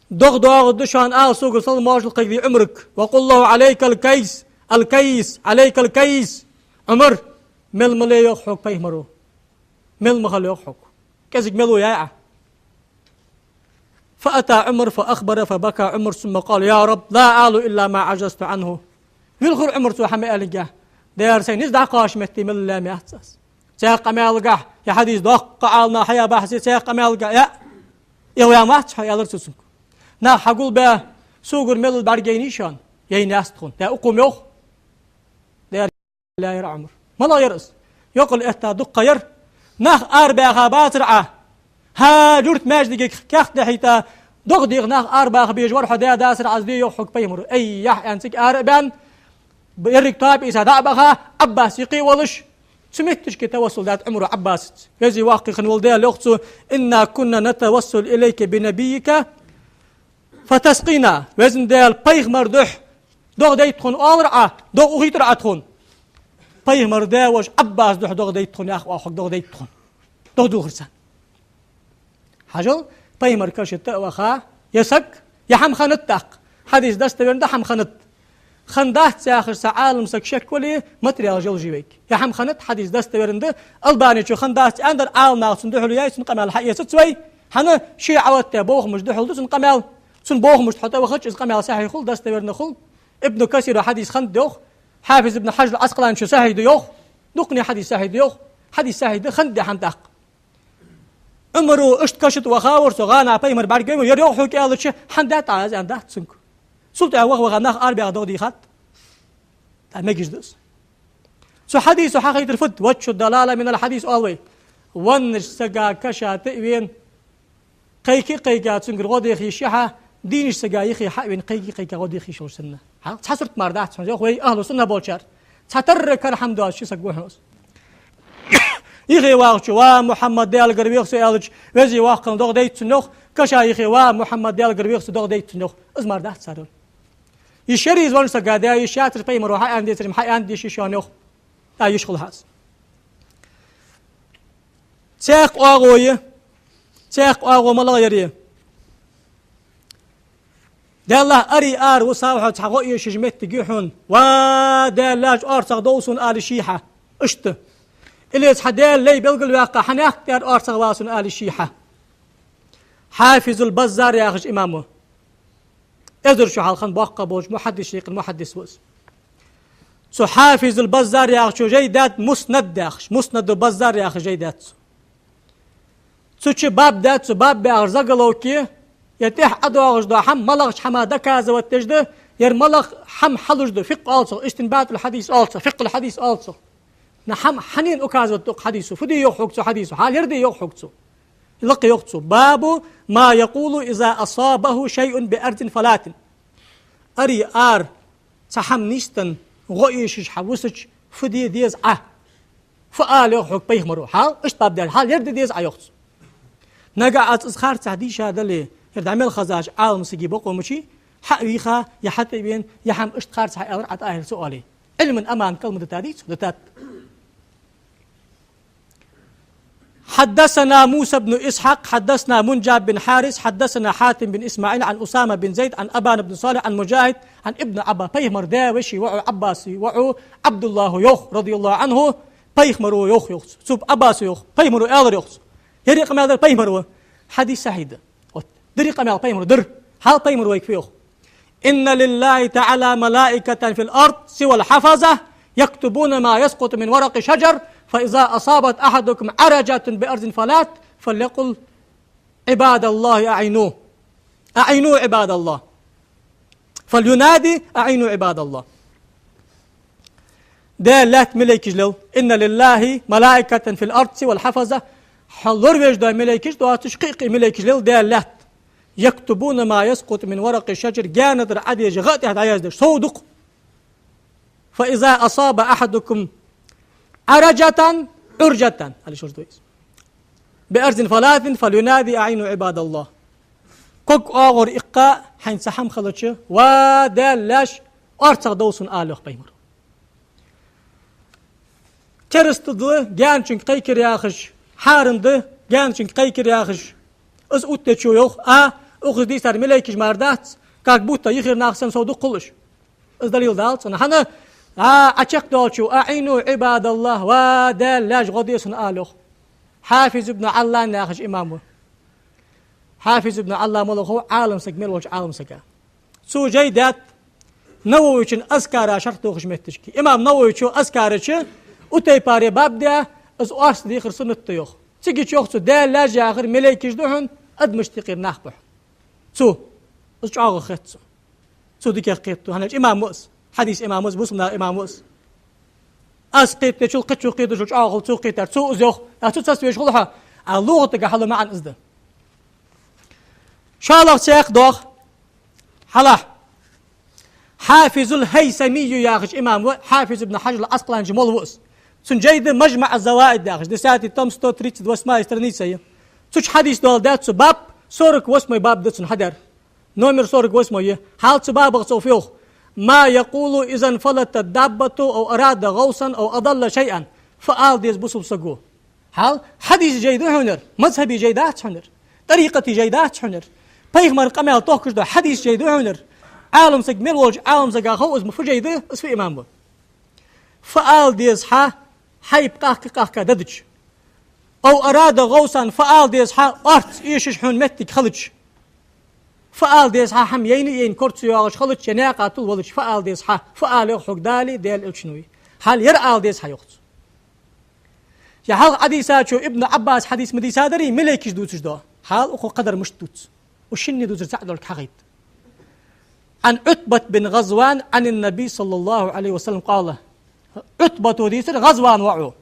«ДогӀа доагӀаргда шоана, ала согара салам-моаршал кхайкаде Ӏумарга. وقل له: عليك الكيس، الكيس، عليك الكيس. Ӏумар, мел ма ле, йоах, хьога пайхамаро. Мел ма хила, йоах, хьога. КӀезига мел ва, яьй Ӏа». فأتى عمر فأخبره فبكى عمر ثم قال: يا رب، لا أعلو إلا ما عجزت عنه. Вилхар Ӏумар цо хӀама аьллинге: «Даьра, сайна низ дӀакхоачача метте мел лаьма яц аз. Цхьаькха къамаьлагахь, ер хьадис доккха Ӏаламнаха хьаяь бахьас я, цхьаькха къамаьлагахь яа, эгӀаваь ма вац хьо», аьлар цо цунга. «Нах хьагулбаь, согара мел лала бӀаргаяйнай шоана? Яйнаяц тхона. Даьра, укхо ма йоах». Даьра, лаьяр Ӏумар. МалагӀа яр из? Йокъал этта дукха яр. Нах арабаьха бацар Ӏа. ХӀара юрта маьждиге каьхат дахьийта, догӀа деха нах арабаха безаш вар хьо, даь дацар Ӏа из де, йоах, хьога пайхамаро. Ай, яхь, аьнна, цига ара а баьнна, еррига тоаба ийца дӀа а баха, Ӏаббас юкъе а волаш, цу метташке тавассул даьд Ӏумаро Ӏаббасаца. Веза-воккха хинна вола Даьла, йоах цо: إنا كنا نتوسل إليك بنبيك فتسقينا. Веза Даьла, пайхамара духьа догӀа дайта тхона оалар Ӏа, догӀа ухийтар Ӏа тхона. Пайхамара даь-воша Ӏаббаса духьа догӀа дайта тхона, яхаш, оаха хьога догӀа дайта тхона. ДогӀа дувгӀар царна. Хьажал, пайхамара каша тӀа а ваха, ер саг, ер хӀама хиннад тӀаккха. Хьадис достоверный да, хӀама хиннад. Хиннадац яхаш цхьа Ӏалам саг шек вале, материалаш йолаш я вайга. Ер хӀама хиннад, хьадис достоверный да, Албанечо хиннадац аьннадар, Ӏаламнаха цунна духьала яьй, цун къамаьл хьаэцац вай. ХӀана, ше Ӏооттадаь бохамаш духьала да цун къамаьл. Цун бохамашта хьо тӀавахача, из къамаьл сахьихь хул, достоверный хул. Ибн Касиро хьадис хиннад йоах, Хьафиз ибн Хьажар ал-Ӏаскъаланечо сахьихь да йоах, дукхане хьадис сахьихь да йоах, хьадис сахьихь да, хиннад ер хӀама тӀаккха. Ӏумаро иштта каша тӀа ваха вар цо, гӀанахьа пайхамар бӀаргавайнавар, ер йоах хьога аьлча, хӀана даьд Ӏа из, аьннадац цунга. Цул тӀехьагӀа ваха-ваха нах арабаьха догӀа дийхад. ТӀаккха мегаш да из. Цу хьадисо хьахайтар фуд? وجه الدلالة من الحديث оал вай. Веннача сага каша тӀа а вена, кхайка а кхайкаь, цунгара гӀо деха йиш я хьа, Дийнача сага юхе хьа а вена, кхайки-кхайка гӀо де хий йолаш санна. Хьа? Цхьа сурт мара дац хьона, йоах вай ахӀлу сунна болчар. Цхьатарра кара хӀама доацаш ши саг ва хьона из. Юхе вахачо: «Ва Мухьаммад, Даьлагара вех со», аьлча, веза воккха хана догӀа дайта цунна, йоах. Каша юхе: «Ва Мухьаммад, Даьлагара вех со», догӀа дайта цунна, йоах. Из мара дац цар. Из шера из веннача сага даь йиш яцар, пайхамаро хьааьнна децар, хьааьнна деш йиш я, йоах. ТӀа йиш хул хьа из. Цхьаькха оагӀув я. Цхьаькха оагӀув малагӀа яр? Даьллахь, аре ара висав хьо, цхьа гӀо эшаш моттиг я хьона. «Ва Даьла лаьш, орцагӀдовла сона», ала йиш йий хьа? Иштта. Или цхьа Даьла лай белгалваьккха, хьа наькъа тӀара орцагӀвала сона, ала йиш йий хьа? Хьафизул Баззар яхаш имам ва. Эзар шу хьалха боккха болча мухьаддисех юкъера мухьаддис ва из. Цу Хьафизул Баззар яхачо жай даьд Муснад яхаш, Муснадул Баззар яхаш жай даьд цо. Цу чу баб даьд цо, баб яхар заголовке, е тӀехьа ӀодоагӀаш дола хӀама малагӀча хӀаман доказывать деш да, е малагӀа хӀама хьалуш да, фикъхӀ оал цох, истинбатул хьадис оал цох, фикъхӀул хьадис оал цох. На хӀама хьанна указывать ду укх хьадисо, фу де йоах хьога цу хьадисо, хьал ер де йоах хьога цо. Лакха йоах цо: «باب ما يقول إذا أصابه شيء بأرض فلاة». Аре ара цхьа хӀама нийсденна, гӀо эшаш хьависача, фу де деза Ӏа? Фу ала йоах хьога пайхамаро? Хьал иштта баб даьлча, хьал ер де деза Ӏа, йоах цо. Нагахь Ӏа из харцахьа дийша дале, ер дӀа мел хезача Ӏалам сага бокъо ма яций, хьа а вийха, е хьа тӀа а вена, е хӀама иштта харцахьа аьлар Ӏа, тӀаьхьара цо оале. علما أمانا калма дита дий цо, дитад. حدثنا موسى بن إسحاق، حدثنا منجاب بن حارث، حدثنا حاتم بن إسماعيل عن أسامة بن زيد، عن أبان بن صالح، عن مجاهد، عن ابن عباس. Пайхамара даь-веший воӀо, Ӏаббаса воӀо, Ӏабдуллахьо йоах, رضي الله عنه, пайхамаро йоах, йоах цо. Цо, Ӏаббасо йоах, пайхамаро аьлар, йоах цо. Ер къамаьл дир пайхамаро. Хьадис сахьихь да. Вот. Дир къамаьл пайхамаро дир. Хьал пайхамаро вайга фу йоах: «إن لله تعالى ملائكة في الأرض سوى الحفظة يكتبون ما يسقط من ورق الشجر، فإذا أصابت أحدكم عرجة بأرض فلاة فليقل: عباد الله أعينوا، أعينوا عباد الله. فلينادي: أعينوا عباد الله». Даьла лаьтта малейкаш лел. «إن لله ملائكة في الأرض سوى الحفظة». Хьо лоравеш дола малейкаш доацаш, кхы а кхы малейкаш лел Даьла лаьтта. «يكتبون ما يسقط من ورق الشجر», гаьна тӀара Ӏодежа гӀа тӀа дӀаяздеш, сов дукха. «فإذا أصاب أحدكم عرجة، عرجة», аьле шоаш дой из, «بأرض فلاة فلينادي: أعينوا عباد الله». Ког оагӀора иккха хьайна цхьа хӀама хилча: «Ва Даьла лаьш, орцагӀдовла сона», ала йоах пайхамаро. Кераста да гаьнарчунга кхайкар яхаш, хьарам да гаьнарчунга кхайкар яхаш. Из оттаечо йоах: а, укхаза дийцар малейкаш мара дац, как будто юхера нах санна сов дукха хул уж. Из далил далац цунна. ХӀана? А, Ӏа чакхдоалачо: «أعينوا عباد الله», «Ва Даьла лаьш, гӀо де сона», ала йоах. Хьафиз ибн Ӏаллам яхаш имам ва. Хьафиз ибн Ӏаллам мала хов? Ӏалам саг, мел волча Ӏалам сага. Цо жай даьд Нававийчун Азкара шархь дохача моттиге. Имам Нававийчо Азкара чу укх тайпара баб даь, из орц дехар суннат да йоах. Цига чу йоах цо: «Даьла лаьш яхар малейкаш да хьона, адамашта юкъера нах ба хьона». Цо из чӀоагӀа хет цо. Цо дикагӀа кхетаду, хӀана аьлча имам ва из, хьадиса имам ва из, бусалба наха имам ва из. Аз кхетадечул, кхычо кхетадечул чӀоагӀа хул цо кхетар. Цо из йоах, а цо цецвеш хул хьо, а лугӀатага хьалу маӀан из да. ШоллагӀа цхьаькха доагӀа. Хьалахь. Хьафизул ХӀайсамий яхаш имам ва, Хьафиз ибн Хьажар ал-Ӏаскъаланичун молла ва из. Цун жай да «МаджмаӀ аз-Заваид» яхаш, десятый том, сто тридцать восьмая страница я. Цу чу хьадис доаладаьд цо, баб, сорок восьмой баб да цун хьадаьр. Номер сорок восьмой я. Хьал цу бабах цо фу йоах: «ما يقول إذا انفلتت دابته أو أراد غوصا أو أضل شيئا». Фу ала деза бусалба саго? Хьал, хьадиса жай да хьона ер, мазхӀаба жай дац хьона ер, тӀарикъата жай дац хьона ер. Пайхамара къамаьл тохкаш дола хьадиса жай да хьона ер. Ӏалам саг, мел волча Ӏалам сага хов из ма фу жай да, из фу имам ва. Фу ала деза хьа, хьайба къахка-къахка дадача. «أو أراد غوصا», фу ала деза хьа, орц эшаш хьона моттиг хилча. Фу ала деза хьа, хӀама яйна а яйна, кора ца йоагӀаш хилча, е наькъа тӀа валача, фу ала деза хьа, фу ала йоах хьога Дала, Даьла Элчано. Хьал ер ала деза хьа, йоах цо. Е хьалха Ӏодийшачо Ибн Ӏаббаса хьадис ма дийцадарий, малейкаш дувцаш дола. Хьал укхо кхадар мишта дувц? Уж шинне дувцар цаӀ долга хьахайт. عن عتبة بن غزوان عن النبي صلى الله عليه وسلم قال. Ӏутбато дийцар, ГӀазван воӀо.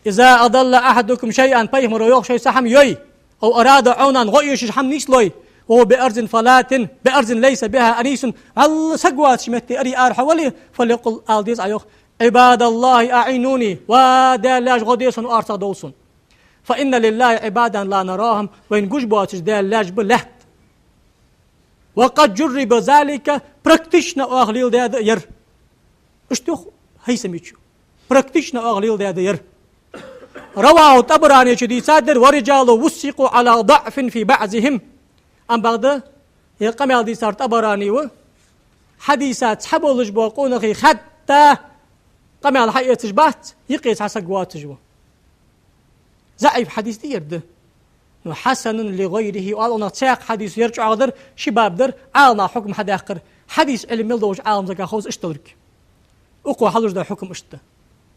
«إذا أضل أحدكم شيئا», пайхамаро йоах, шоай цхьа хӀама йой, «أو أراد عونا», гӀо эшаш хӀама нийслой, وهو بأرض فلاة، بأرض ليس بها أنيس. Алла саг воацача метте аре арахьа вале, فليقل, ала деза Ӏа, йоах: عباد الله أعينوني, ва Даьла лаьш, гӀо де сона, орцагӀ довла сона. فإن لله عبادا لا نراهم, вайна гуш боацаш Даьла лаьш ба лаьтта. وقد جرب ذلك, практично оаха леладаьд ер. Иштта йоах Хайсамичо. Практично оаха леладаьд ер. رواه الطبراني, чу дийцад ер, ورجاله وثقوا على ضعف في بعضهم. Амма бакъда, ер къамаьл дийцар ТӀабарани ва. Хьадиса цхьаболаш бола къонахий хатта къамаьл хьаэцаш бац, юкъе цхьа саг воацаш ва. ЗаӀиф хьадис да ер да. Ну, حسن لغيره, оал, цхьаькха хьадис ер чӀоагӀа дар, ши баб дар, Ӏаламнаха хьукм хьадаьккхар. Хьадис Ӏилма мел долча Ӏаламсага ховш иштта долга. Укхо хьалуш да хьукм иштта.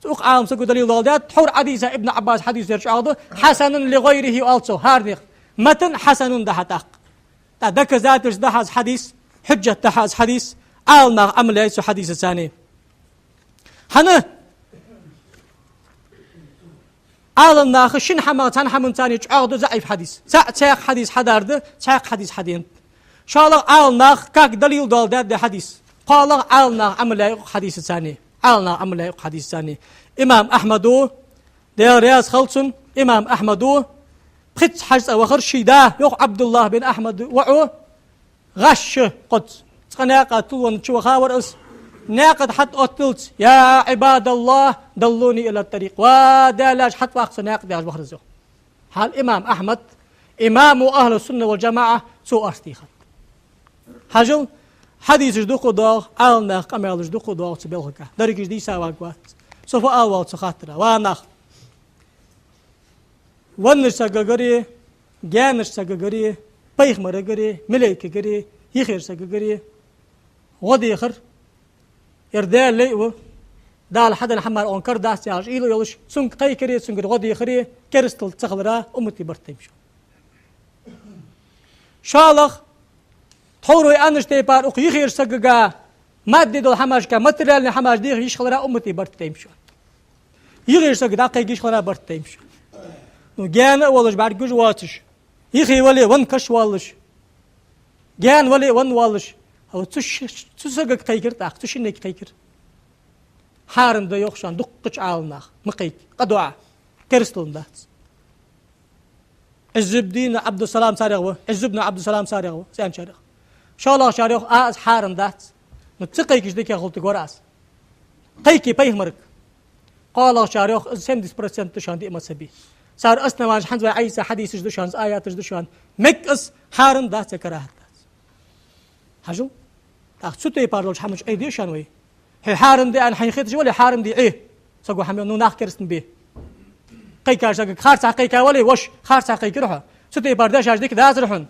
Укх Ӏаламсаго далил доаладаьд, тхьовра Ӏадийца Ибн Ӏаббаса хьадис ер чӀоагӀа да, حسن لغيره оал цо, хӀаранех. Матан хьасанун да хьа тӀаккха. ТӀа доказательство да хьа из хьадис, хьуджат да хьа из хьадис, Ӏаламнаха Ӏамал яьй цу хьадисаца. ХӀана? Ӏаламнаха шин хӀамах цхьан хӀаманца чӀоагӀа да заӀиф хьадис. ЦаӀ цхьаькха хьадис хьадар да, цхьаькха хьадис хьадена да. ШоллагӀа, Ӏаламнаха как далил доаладаьд ер хьадис. КхоалагӀа, Ӏаламнаха Ӏамал яьй укх хьадисаца. Ӏаламнаха Ӏамал яьй укх хьадисаца. Имам Ахьмада, Даьла раьза хилва цунна, имам Ахьмада, пхийтта хьажцӀа вахар ший да, йоах, Ӏабдуллахь бин Ахьмада воӀо, гӀаш ша кхозза. Цкъа наькъа тилла чу вахавар из. Наькъа тӀа хьатӀаотталца: يا عباد الله دلوني على الطريق. Ва Даьла лаьш, хьатӀаваккха со наькъа тӀа, яхаш вахар из, йоах. Хьал имам Ахьмад, имаму ахьлу сунна вал джамаӀа, цо орц тийхад. Хьажал, хьадисаш дукха доагӀа, Ӏаламнаха къамаьлаш дукха доагӀа цу балхага. Дерригаш дийца варгвац. Со фу ала воал цу хаттара? Ва нах, веннача сагагареи, гаьнача сагагареи, пайхамарагареи, малейкагареи, юхерча сагагареи гӀо дехар, ер Даьла лай ва, Дала хьаденна хӀамах укхун кара дац яхаш уйла йолаш, цунга кхайкари, цунгара гӀо дехари керастал ца хилара уммата барт тайнаб шоана. ШоллагӀа, тхьовра вай аьннача тайпара укх юхерча сагага мадди дола хӀамашка, материальни хӀамаш деха йиш хилара уммата барт тайнаб шоана. Юхерча сагага дӀакхайка йиш хилара барт тайнаб шоана. Ну, гаьна а волаш, бӀаргагуш воацаш, юхе вале венна каш воаллаш, гаьна вале венна воаллаш, а вот цу ш-, цу сагага кхайкар тӀаккха, цу шиннега кхайкар. Хьарам да йоах шоана дуккхача Ӏаламнаха, ма кхайка, къа ду Ӏа, керастал дац. Ӏиззуддин Ӏабдуссалам царех ва, Ӏиззу бну Ӏабдуссалам царех ва, цӀенчарех. ШоллагӀчар йоах, а, из хьарам дац. Ну, ца кхайкача дикагӀа хулийтаргвар аз. Кхайка пайхамарга. КхоалагӀчар йоах, из семьдесят процент да шоана диъ мазхӀаба. Цар основанеш хӀанз вай Ӏайса хьадисаш да шоана, аяташ да шоана. Мег из, хьарам дац е карахӀат дац. Хьажал? ТӀаккха цу тайпара долча хӀаманча Ӏе деза шоана вай. Хье хьарам да аьнна хьайна хеташ вале, хьарам да Ӏе. Саго хӀама, ну, нах керастан бе. Кхайкача сагага харцахьа кхайка вале, воша, харцахьа кхайкар хьо. Цу тайпара дешаш дика дацар хьона.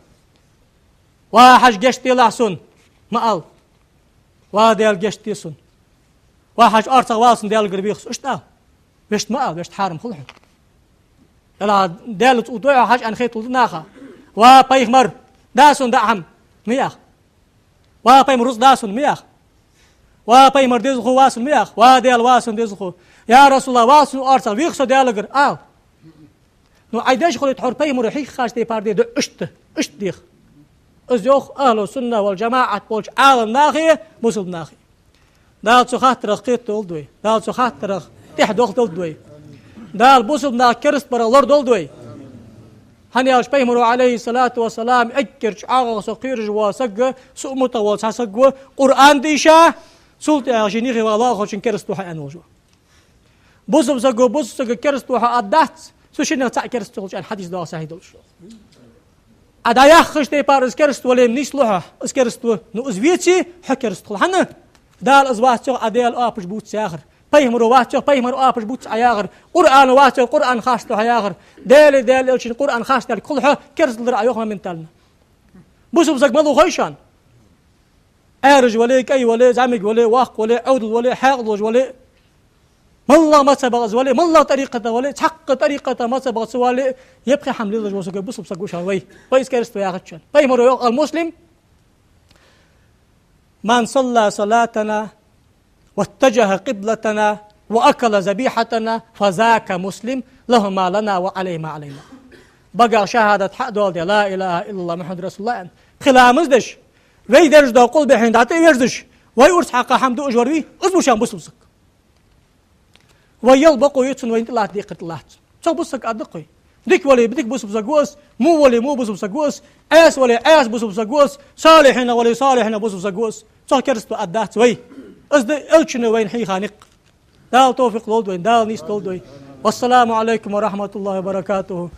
Ва Хьажа, гешт делахь сона, ма ала. Ва Даьла, гешт де сона. Ва Хьажа, орцагӀвала сона, Даьлагара веха со. Иштта ала. Вешта ма ала, вешта хьарам хул хьона. Даьла, Даьлаца утӀой хьо, Хьажа, аьнна хеталу да наха. Ва пайхамар, да сона даа хӀама, ма яха. Ва пайхамар, рузкъа да сона, ма яха. Ва пайхамар, дезалхо ва сона, ма яха. Ва Даьла, ва сона дезалхо. Я РасулаллахӀ, вала сона орцагӀ, веха со Даьлагара, ала. Ну, Ӏай деш хуле, тхьовра пайхамаро хьийхача тайпара де, иштта, иштта деха. Из йоах ахьлу сунна вал джамаӀат болча Ӏаламнахеи бусалба нахеи. Дала цу хаттарах кхетадолда вай. Дала цу хаттарах тӀехьа дохадолда вай. Дала бусалба нах кераста барах лорадолда вай. ХӀана аьлча пайхамаро, Ӏалайхи ссалату вассалам, эггара чӀоагӀагӀа со кхераш вола саг, са умматах вола цхьа саг ва, Къуръан дийша, цул тӀехьагӀа шийна юхе ваха лоархӀочунна кераста ва хьо аьнна волаш ва. Бусалба саго бусалба сагага кераста ва хьо аргдац, цу шиннех цаӀ кераста ца хулаш аьнна хьадис доагӀа сахьихь долаш. Ӏа дӀаяххача тайпара из кераста вале, нийслу хьо, из кераста ва. Ну, из веце, хьо кераста хул. ХӀана? Дала из вац йоах Ӏа Даьла оапаш бувца яхар. Пайхамаро вац йоах, пайхамара оапаш бувца Ӏа яхар. Къуръано вац йоах, Къуръан харц да хьа яхар. Даьлеи Даьла элчанеи Къуръан харц даьлга хул хьо, керастал дир Ӏа йоах моментально. Бусалба саг малув хой шоана? Ӏаьржа вале, кӀай вале, зӀамига вале, воккха вале, Ӏовдал вале, хьаькъал волаш вале, моллагӀа мазхӀабах из вале, моллагӀа тӀарикъатах вале, цхьаккха тӀарикъатах, мазхӀабах ца вале, е пхи хӀама лелаш вола саг бусалба саг ва шоана вай. Вай из кераста ва яхац шоана. Пайхамаро йоах: المسلم من صلى صلاتنا واتجه قبلتنا وأكل ذبيحتنا فذاك مسلم، له ما لنا وعليه ما علينا. Багах шахӀадат хьа а доаладе, لا إله إلا الله محمد رسول الله аьнна, Кхы ламаз деш, вай дерза дола къулбехьа дӀатӀа а верзаш, вай урс хьакха хӀама дуаш вар вий, из ва шоана бусалба саг. Вай яла бокъо я цунна, вайна тӀалатта декхар тӀалатта цунна. Цох бусалба саг аргда-кх вай. Дика вале, дика бусалба саг ва из, во вале, во бусалба саг ва из, Ӏеса вале, Ӏеса бусалба саг ва из, салихьинах вале, салихьинах бусалба саг ва из. Цох кераста аргдац вай. Из да Элчано вайна хьийха никъ. Дала товфикъ лолда вайна, Дала нийса долда вай. والسلام عليكم ورحمة الله وبركاته.